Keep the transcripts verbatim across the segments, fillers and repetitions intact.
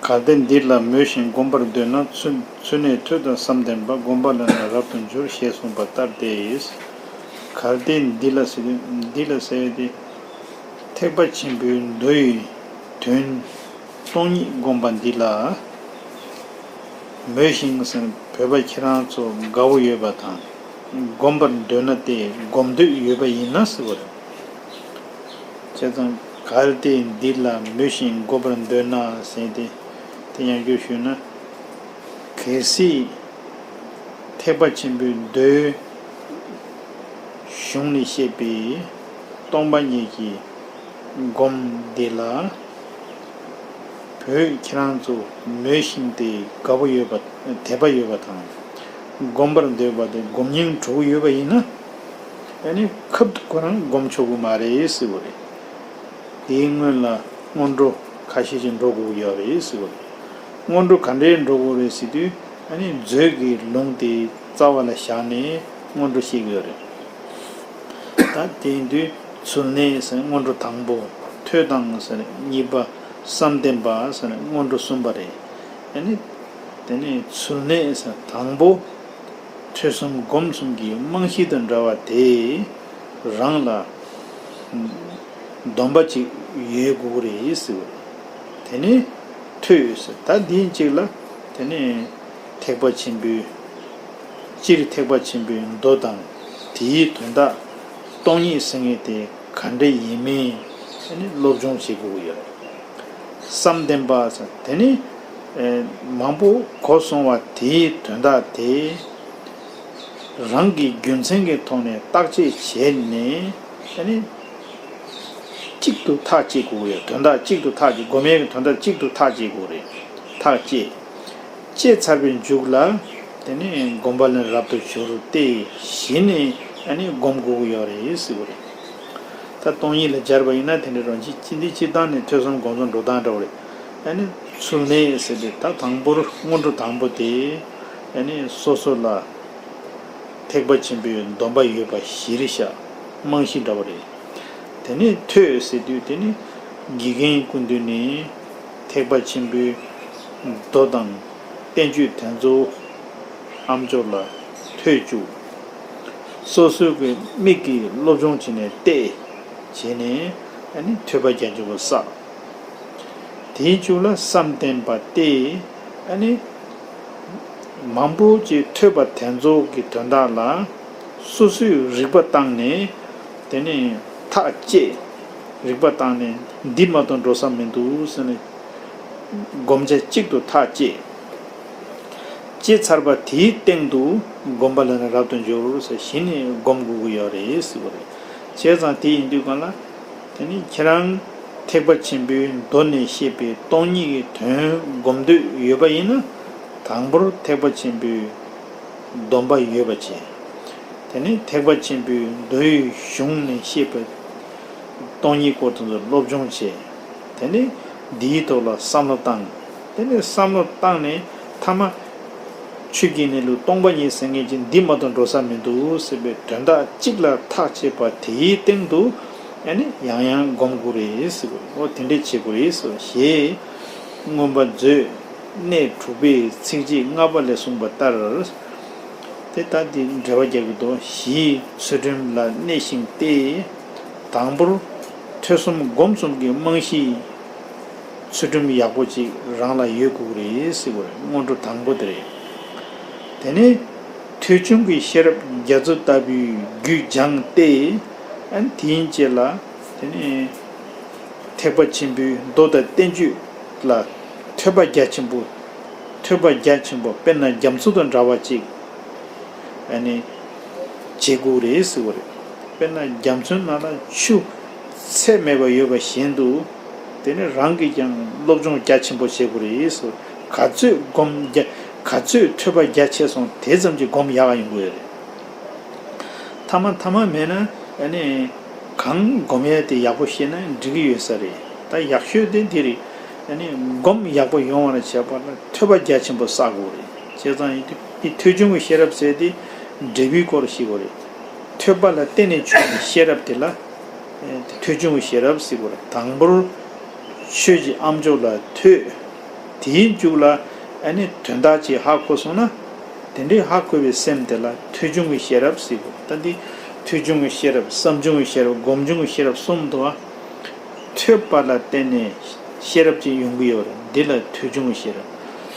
གལ་ཏེ་འདི་ལ་མོས་ཤིང་བསྒོམ་པར་འདོད་ན། ཚུལ་ཚུལ་གནས་ཐོས་དང་བསམ་ལྡན་པ། བསྒོམ་པ་ལས་ནི་རབ་ཏུ་འགྱུར། ཞེས་གསུངས་པ་ལྟར་ཏེ། གལ་ཏེ་འདི་ལ་ཟེར་དུས་འདི་ལ་ཟེར་དེ། ཐེག་པ་ཆེན་པོའི་མདོ་ཡི་དོན་སྟོང་ཉིད་བསྒོམ་པ་འདི་ལ། མོས་ཤིང་ཟེར་བོད་པ་ཁྱེད་རང་ཚོ་དགའ་བོ་ཡོད་པ་དང་། བསྒོམ་པར་འདོད་ན་སྟེ། བསྒོམ་འདོད་ཡོད་པ་ཡིན་ན་ཟེར་བ་རེད། བྱས་ཙང་གལ་ཏེ་འདི་ལ་མོས་ཤིང་བསྒོམ་པར་འདོད་ན་ཟེར་ཏེ། དེ་ཡང་བསྐྱར་ཞུས་ན། གལ་སྲིད་ཐེག་པ་ཆེན་པོའི་མདོའི་གཞུང་ནས་བཤད་པའི་སྟོང་པ་ཉིད་ཀྱི་སྒོམ་འདི་ལ་བོད་ཁྱེད་རང་ཚོ་མོས་ཤིང་སྟེ་དགའ་པོ་ཡོད་པ་དད་པ་ཡོད་པ་དང་། བསྒོམ་པར་འདོད་པ་དེ་སྒོམ་སྙིང་བྲོ་བོ་ཡོད་པ་ཡིན་ན། ཨ་ནི་ཁབ་ཏུ་ཁོ་རང་སྒོམ་ཆོག་གི་མ་རེད་ཟེར་བ་རེད། དེའི་སྔོན་ལ་སྔོན་འགྲོ་ཁ་ཤས་ཤིག་འགྲོ་དགོས་ཀྱི་ཡོད་རེད་ཟེར་བ་རེད། སྔོན་འགྲོ་ག་འདྲས་འགྲོ་དགོས་རེད་ཟེར་དུས། ཨ་ནི་མཛོད་ཀྱི་ལུང་དེ་རྩ་བ་ལ་བཞག་ནས་སྔོན་འགྲོ་བཤད་ཀྱི་ཡོད་རེད། ད་དེ་ཡིན་དུས་ཚུལ་གནས་ཟེར་སྔོན་འགྲོ་དང་པོ། ཐོས་དང་ཟེར་གཉིས་པ། བསམ་ལྡན་པ་ཟེར་སྔོན་འགྲོ་གསུམ་པ་རེད། ཨ་ནི་དེ་ནས་ཚུལ་གནས་ཟེར་དང་པོ། ཐོས་བསམ་སྒོམ་གསུམ་གྱི་རྨང་གཞི་དང་འདྲ་བ་དེ་རང་ལ་སྡོམ་པ་ཅིག་ཡོད་དགོས་རེད་ཟེར་བ་རེད། དེ་ནས་ཐོས་ཟེར་ད་འདིའི་གཅིག་ལ། དེ་ནས་ཐེག་པ་ཆེན་པོའི། སྤྱིར་ཐེག་པ་ཆེན་པོའི་མདོ་དང་དེའི་དོན་དག་སྟོང་ཉིད་ཟེར་མཁན་དེ་ག་འདྲ་ཡིན་མིན་ཨ་ནི་སློབ་སྦྱོང་བྱེད་དགོས་ཀྱི་ཡོད། བསམ་ལྡན་པ་ཟེར་དེ་ནི་མང་པོ་གོ་སོང་བ་དེའི་དོན་དག་དེ་རང་གི་རྒྱུ་མཚན་གྱི་ཐོག་ནས་བརྟག་དཔྱད་བྱས་ནས་ཨ་ནི་གཅིག་ཏུ་ཐག་བཅད་དགོས་ཀྱི་ཡོད། དོན་དག་གཅིག་ཏུ་ཐག་བཅད། སྒོམ་ཡས་ཀྱི་དོན་དག་གཅིག་ཏུ་ཐག་བཅད་དགོས་རེད། ཐག་བཅད། བཅད་ཚར་བའི་མཇུག་ལ། དེ་ནས་བསྒོམ་པ་ལས་རབ་ཏུ་འགྱུར་ཏེ། གཞི་ནས་ཨ་ནི་སྒོམ་དགོས་ཀྱི་ཡོད་རེད་ཟེར་བ་རེད། ད་སྟོང་ཉིད་ལ་སྦྱར་བ་ཡིན་ན་དེ་འདྲ་རང་བཞིན་གཅིག་འདི་སྤྱིར་བཏང་ནས་ཐོས་བསམ་སྒོམ་གསུམ་འགྲོ་སྟངས་འདྲ་བ་རེད། ཨ་ནི་ཚུལ་གནས་ཟེར་ཏེ་ད་དང་པོར་སྔོན་འགྲོ་དང་པོ་དེ། ཨ་ནི་སོ་སོ་ལ་ཐེག་པ་ཆེན་པོའི་སྡོམ་པ་ཡོད་པ་གཞིར་བཞག་རྨང་གཞི་འདྲ་བ་རེད། དེ་ནས་ཐོས་ཟེར་དུས་དེ་ནི་དགེ་རྒན་སྐུ་མདུན་ནས་ཐེག་པ་ཆེན་པོའི་མདོ་དང་བསྟན་བཅོས་དེ་ཚོ་ཨ་མཆོག་ལ་ཐོས་བཅུག་སོ་སོའི་གི་མིག་གིས་སློབ་སྦྱོང་བྱས་ནས་བལྟས། བྱས་ནས་ཨ་ནི་ཐོས་པ་རྒྱ་ཆེན་པོ་བསགས། དེའི་མཇུག་ལ་བསམ་ལྡན་པ་སྟེ། ཨ་ནི་མང་པོ་ཅིག་ཐོས་པ་དེ་ཚོ་གི་དོན་དག་ལ་སོ་སོས་རིག་པ་བཏང་ནས་དེ་ནས་ཐག་བཅད། རིག་པ་བཏང་ནས་འདི་མ་གཏོགས་འགྲོ་ས་མི་འདུག་ཟེར་ནས་བསྒོམ་བྱ་གཅིག་ཏུ་ཐག་བཅད། བཅད་ཚར་བ་དེའི་སྟེང་དུ་བསྒོམ་པ་ལས་ནི་རབ་ཏུ་འགྱུར་ཟེར་གཞི་ནས་སྒོམ་དགོས་ཀྱི་ཡོད་རེད་ཟེར་བ་རེད། བྱས་ཙང་དེ་ཡིན་དུས་གང་ལ། དེ་ནི་ཁྱེད་རང་ཐེག་པ་ཆེན་པོའི་མདོ་ནས་བཤད་པའི་སྟོང་ཉིད་ཀྱི་དོན་སྒོམ་འདོད་ཡོད་པ་ཡིན་ན། དང་པོར་ཐེག་པ་ཆེན་པོའི་སྡོམ་པ་ཡོད་པ་བྱས། དེ་ནི་ཐེག་པ་ཆེན་པོའི་མདོའི་གཞུང་ནས་བཤད་པའི་སྟོང་ཉིད་སྐོར་དེ་ཚོ་སློབ་སྦྱོང་བྱས། དེ་ནི་འདིའི་ཐོག་ལ་བསམ་བློ་བཏང་། དེ་ནི་བསམ་བློ་བཏང་ནས་ཐ་མ། ཆོས་ཀྱི་གནས་ལུགས་སྟོང་པ་ཉིད་ཟེར་མཁན་གྱི་འདི་མ་གཏོགས་འགྲོ་ས་མི་འདུག་ཟེར་བའི་དོན་དག་གཅིག་ལ་ཐག་བཅད་པ་དེའི་སྟེང་དུ་ཨ་ནི་ཡང་ཡང་སྒོམ་དགོས་རེད་ཟེར་བ། འོ་དེ་འདྲས་བྱེད་དགོས་རེད་ཟེར་བ་ཞེས་མངོན་པ་མཛོད་གནས་དྲུག་པའི་ཚིགས་བཅད་ལྔ་པ་ལས་གསུངས་པ་ལྟར། དེ་ལྟར་དེ་འགྲེལ་པ་རྒྱག་གི་འདུག་གཞིའི་ཚུལ་ཁྲིམས་ལ་གནས་ཤིང་སྟེ། དང་པོར་ཐོས་བསམ་སྒོམ་གསུམ་གྱི་རྨང་གཞི། ཚུལ་ཁྲིམས་ཡག་པོ་ཅིག་རང་ལ་ཡོད་དགོས་རེད་ཟེར་བ་རེད། སྔོན་འགྲོ་དང་པོ་དེ་རེད། དེ་ནས་ཐོས་བྱུང་གི་ཤེས་རབ་རྒྱ་མཚོ་ལྟ་བུའི་རྒྱུད་སྦྱངས་ཏེ། ཨ་ནི་དེའི་རྗེས་ལ་དེ་ནས་ཐེག་པ་ཆེན་པོའི་མདོ་དང་བསྟན་བཅོས་ལ་ཐོས་པ་རྒྱ་ཆེན་པོ། ཐོས་པ་རྒྱ་ཆེན་པོ་དཔེར་ན་རྒྱ་མཚོ་དང་འདྲ་བ་ཅིག་ཨ་ནི་བྱེད་དགོས་རེད་ཟེར་བ་རེད། དཔེར་ན་རྒྱ་མཚོའི་ནང་ལ་ཆུ་ཚད་མེད་པ་ཡོད་པ་བཞིན་དུ། དེ་ནི་རང་གིས་ཀྱང་སློབ་སྦྱོང་རྒྱ་ཆེན་པོ་བྱེད་དགོས་རེད་ཟེར། ག་ཚོད་སྒོམ་རྒྱ་ག་ཚོད་ཐོས་པ་རྒྱ་ཆེ་སོང་དེ་ཙམ་གྱིས་སྒོམ་ཡག་ཡོང་གི་ཡོད་རེད། ཐ་མ་ཐ་མ་མེད་ན་ཨ་ནི་གང་སྒོམ་ཡས་དེ་ཡག་པོ་ཤེས་ན་འགྲིག་གི་ཡོད་ས་རེད། ད་ཡག་ཤོས་དེ་འདི་རེད། ཨ་ནི་སྒོམ་ཡག་པོ་ཡོང་བ་ལ་བྱེད་པ་ལ་ཐོས་པ་རྒྱ་ཆེན་པོ་བསགས་དགོས་རེད། བྱས་ཙང་ཡིན་དུས་འདི་ཐོས་བྱུང་གི་ཤེས་རབ་ཟེར་དེ་འབྲས་བུའི་སྐོར་ཞིག་གོ་རེད། ཐོས་པ་ལ་བརྟེན་ནས་བྱུང་བའི་ཤེས་རབ་དེ་ལ་ཨེ་དེ་ཐོས་བྱུང་གི་ཤེས་རབ་ཟེར་གོ་རེད། དང་པོར་ཆོས་ཀྱི་ཨ་མཆོག་ལ་ཐོས། དེའི་མཇུག་ལ་ཨ་ནི་དོན་དག་ཅིག་ཧ་གོ་སོང་ན། དེ་འདྲའི་ཧ་གོ་བའི་སེམས་དེ་ལ་ཐོས་བྱུང་གི་ཤེས་རབ་ཟེར་གོ། ད་འདི་ཐོས་བྱུང་གི་ཤེས་རབ། བསམ་བྱུང་གི་ཤེས་རབ། སྒོམ་བྱུང་གི་ཤེས་རབ་གསུམ་འདུག་བ། ཐོས་པ་ལ་བརྟེན་ནས་ཤེས་རབ་ཅིག་ཡོང་གི་ཡོད་རེད། འདི་ལ་ཐོས་བྱུང་གི་ཤེས་རབ།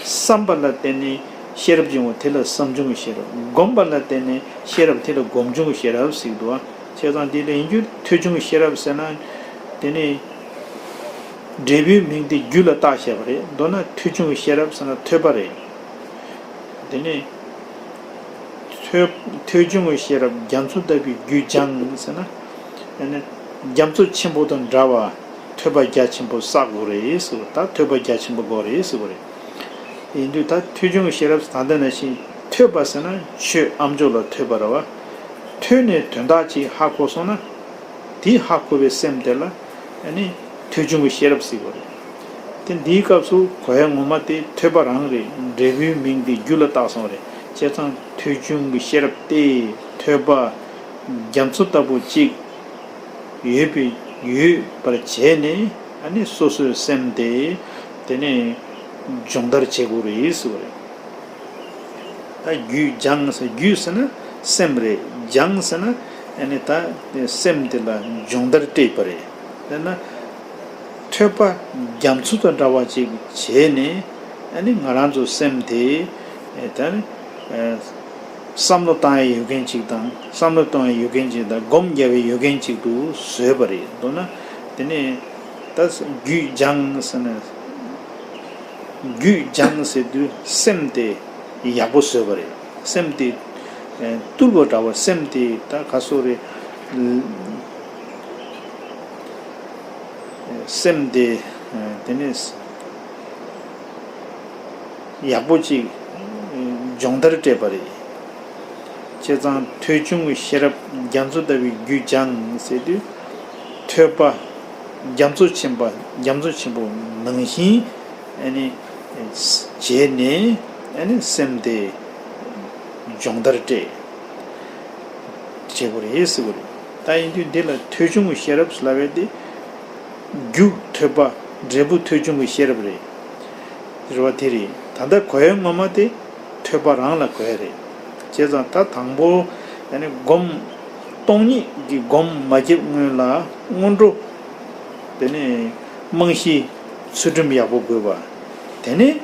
བསམ་པ་ལ་བརྟེན་ནས་ཤེས་རབ་ཅིག་ཡོང་བ། དེ་ལ་བསམ་བྱུང་གི་ཤེས་རབ། སྒོམ་པ་ལ་བརྟེན་ནས་ཤེས་རབ། དེ་ལ་སྒོམ་བྱུང་གི་ཤེས་རབ་ཟེར་གི་འདུག་བ། བྱས་ཙང་འདི་ལ་ཡིན་རྒྱུ་ཐོས་བྱུང་གི་ཤེས་རབ་ཟེར་ན། དེ་ནི་འབྲས་བུའི་མིང་དེ་རྒྱུ་ལ་བཏགས་བྱས་པ་རེད། མདོར་ན་ཐོས་བྱུང་གི་ཤེས་རབ་ཟེར་ན་ཐོས་པ་རེད། དེ་ནས་ཐོས་ཐོས་བྱུང་གི་ཤེས་རབ་རྒྱ་མཚོ་ལྟ་བུའི་རྒྱུད་སྦྱངས་ཟེར་ན། ཨ་ནི་རྒྱ་མཚོ་ཆེན་པོ་དང་འདྲ་བ་ཐོས་པ་རྒྱ་ཆེན་པོ་བསགས་དགོས་རེད་ཟེར་བ། ད་ཐོས་པ་རྒྱ་ཆེན་པོ་དགོས་རེད་ཟེར་བ་རེད། ཡིན་དུས་ད་ཐོས་བྱུང་གི་ཤེས་རབ་ད་ལྟ་ནང་བཞིན་ཐོས་པ་ཟེར་ན་ཆོས་ཨ་མཆོག་ལ་ཐོས་པ་རེད་བ། ཐོས་ནས་དོན་དག་ཅིག་ཧ་གོ་སོང་ན། དེ་ཧ་གོ་བའི་སེམས་དེ་ལ་ཨ་ནི་ཐོས་བྱུང་གི་ཤེས་རབ་ཟེར་བ་རེད། དེ་འདིའི་སྐབས་སུ་གོ་ཡ་ངོ་མ་དེ་ཐོས་པ་རང་རེད། འབྲས་བུའི་མིང་དེ་རྒྱུ་ལ་བཏགས་སོང་རེད། བྱས་ཙང་ཐོས་བྱུང་གི་ཤེས་རབ་དེ་ཐོས་པ་རྒྱ་མཚོ་ལྟ་བུ་གཅིག་ཡོད་པའི་ཡོད་པར་བྱས་ནས། ཨ་ནི་སོ་སོའི་སེམས་དེ་དེ་ནས་སྦྱོང་བརྡར་བྱེད་དགོས་རེད་ཟེར་བ་རེད། ད་རྒྱུད་སྦྱངས་ཟེར། རྒྱུད་ཟེར་ན་སེམས་རེད། སྦྱངས་ཟེར་ན་ཨ་ནི་ད་སེམས་དེ་ལ་སྦྱོང་བརྡར་སྤྲད་པ་རེད། དཔེར་ན་ཐོས་པ་རྒྱ་མཚོ་དང་འདྲ་བ་ཅིག་བྱས་ནས། ཨ་ནི་ང་རང་ཚོ་སེམས་དེ་ད་ནི་བསམ་བློ་བཏང་ཡ་ཡོད་མཁན་ཅིག་དང་། བསམ་བློ་གཏོང་ཡ་ཡོད་མཁན་ཅིག་དང་། སྒོམ་རྒྱག་པའི་ཡོད་མཁན་ཅིག་ཏུ་བཟོས་པ་རེད། མདོར་ན་དེ་ནས་ད་རྒྱུད་སྦྱངས་ཟེར་ན། རྒྱུད་སྦྱངས་ཟེར་དུས་སེམས་དེ་ཡག་པོ་བཟོས་པ་རེད། སེམས་དེ་ཨ་ཏུལ་བ་འདྲ་བ། སེམས་དེ་ད་ག་སོ་རེད། སེམས་དེ་ཨ་དེ་ནས་ཡག་པོ་ཅིག་སྦྱོང་བརྡར་སྤྲད་པ་རེད། བྱས་ཙང་ཐོས་བྱུང་གི་ཤེས་རབ་རྒྱ་མཚོ་ལྟ་བུའི་རྒྱུད་སྦྱངས་ཟེར་དུས། ཐོས་པ་རྒྱ་མཚོ་ཆེན་པོ། རྒྱ་མཚོ་ཆེན་པོ་ནང་བཞིན་ཨ་ནི་བྱས་ནས། ཨ་ནི་སེམས་དེ་སྦྱོང་བརྡར་སྤྲད། བྱེད་དགོས་རེད་ཟེར་བ་རེད། ད་ཡིན་དུས་འདི་ལ་ཐོས་བྱུང་གི་ཤེས་རབ་ལབ་ཡ་དེ། རྒྱུ་ཐོས་པ། འབྲས་བུ་ཐོས་བྱུང་གི་ཤེས་རབ་རེད། རེད་བ། དེ་རེད། ད་ལྟ་གོ་ཡ་ངོ་མ་དེ་ཐོས་པ་རང་ལ་གོ་ཡ་རེད། བྱས་ཙང་ད་དང་པོ་ཨ་ནི་སྒོམ། སྟོང་ཉིད་ཀྱི་སྒོམ་མ་བརྒྱབ་སྔོན་ལ་སྔོན་འགྲོ། དེ་ནས་རྨང་གཞི་ཚུལ་ཁྲིམས་ཡག་པོ་དགོས་པ། དེ་ནས་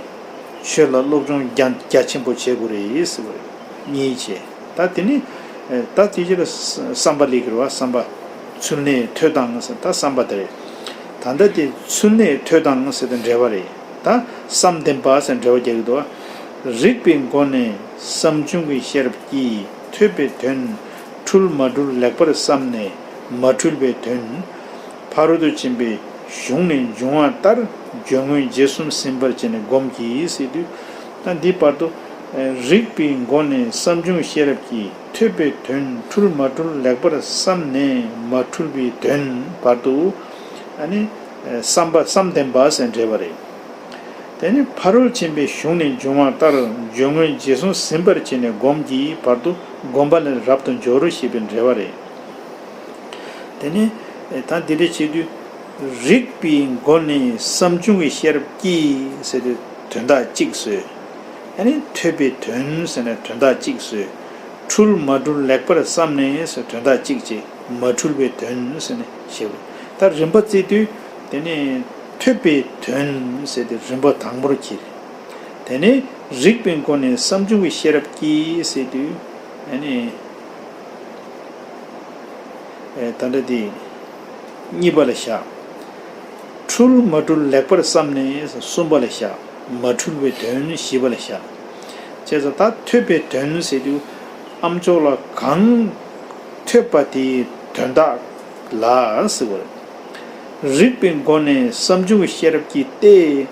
ཆོས་ལ་སློབ་སྦྱོང་རྒྱ་རྒྱ་ཆེན་པོ་བྱེད་དགོས་རེད་ཟེར་བ་རེད། གཉིས་བྱས། ད་དེ་ནི་ད་དེ་ཕྱིར་བསམ་པ་ལས་ཀྱི་རེད་བ། བསམ་པ། ཚུལ་གནས་ཐོས་དང་ཟེར། ད་བསམ་པ་དེ་རེད། ད་ལྟ་དེ་ཚུལ་གནས་ཐོས་དང་ཟེར་དང་འབྲེལ་བ་རེད། ད་བསམ་ལྡན་པ་ཟེར་འབྲེལ་བ་རྒྱག་གི་འདུག་བ། རིག་པའི་སྒོ་ནས་བསམ་བྱུང་གི་ཤེས་རབ་ཀྱིས་ཐོས་པའི་དོན་འཁྲུལ་མ་འཁྲུལ་ལེགས་པར་བསམས་ནས་མ་འཁྲུལ་བའི་དོན། ཕ་རོལ་ཏུ་ཕྱིན་པའི་གཞུང་ནས་འབྱུང་བ་ལྟར་སྦྱོར་དངོས་རྗེས་གསུམ་ཟིན་པར་བྱས་ནས་སྒོམ་གྱིས་ཟེར་དུས། ད་འདི་བར་དུ་རིག་པའི་སྒོ་ནས་བསམ་བྱུང་ཤེས་རབ་ཀྱིས་ཐོས་པའི་དོན་འཁྲུལ་མ་འཁྲུལ་ལེགས་པར་བསམས་ནས་མ་འཁྲུལ་བའི་དོན་བར་དུ། ཨ་ནི་བསམ་པ་བསམ་ལྡན་པ་ཟེར་འབྲེལ་བ་རེད། དེ་ནས་ཕ་རོལ་ཕྱིན་པའི་གཞུང་ནས་འབྱུང་བ་ལྟར་སྦྱོར་དངོས་རྗེས་གསུམ་ཟིན་པར་བྱས་ནས་སྒོམ་གྱིས་བར་དུ་སྒོམ་པ་ལས་རབ་ཏུ་སྦྱོར་ཞེས་པའི་འབྲེལ་བ་རེད། དེ་ནས་ད་འདི་འདྲ་བྱེད་དུས། རིག་པའི་སྒོ་ནས་བསམ་བྱུང་གི་ཤེས་རབ་ཀྱིས་ཟེར་དུས་དོན་དག་གཅིག་བཟོས། ཨ་ནི་ཐོས་པའི་དོན་ཟེར་ནས་དོན་དག་གཅིག་བཟོས། འཁྲུལ་མ་འཁྲུལ་ལེགས་པར་བསམས་ནས་ཟེར་དོན་དག་གཅིག་བྱས། མ་འཁྲུལ་བའི་དོན་ཟེར་ནས་བཤད་པ། ད་རིམ་པ་བརྩིས་དུས་དེ་ནས་ཐོས་པའི་དོན་ཟེར་ཏེ་རིམ་པ་དང་པོར་འཁྱེར། དེ་ནས་རིག་པའི་སྒོ་ནས་བསམ་བྱུང་གི་ཤེས་རབ་ཀྱིས་ཟེར་དུས། ཨ་ནི་ད་ལྟ་དེ་གཉིས་པ་ལ་བཞག་འཁྲུལ་མ་འཁྲུལ་ལེགས་པར་བསམས་ནས་གསུམ་པ་ལ་བཞག་མ་འཁྲུལ་བའི་དོན་བཞི་པ་ལ་བཞག་བྱས་ཙང་ད་ཐོས་པའི་དོན་ཟེར་དུས་ཨ་མཆོག་ལ་གང་ཐོས་པ་དེའི་དོན་དག་ལ་ཟེར་བ་རེད། རིག་པའི་སྒོ་ནས་བསམ་བྱུང་གི་ཤེས་རབ་ཀྱིས་ཏེ།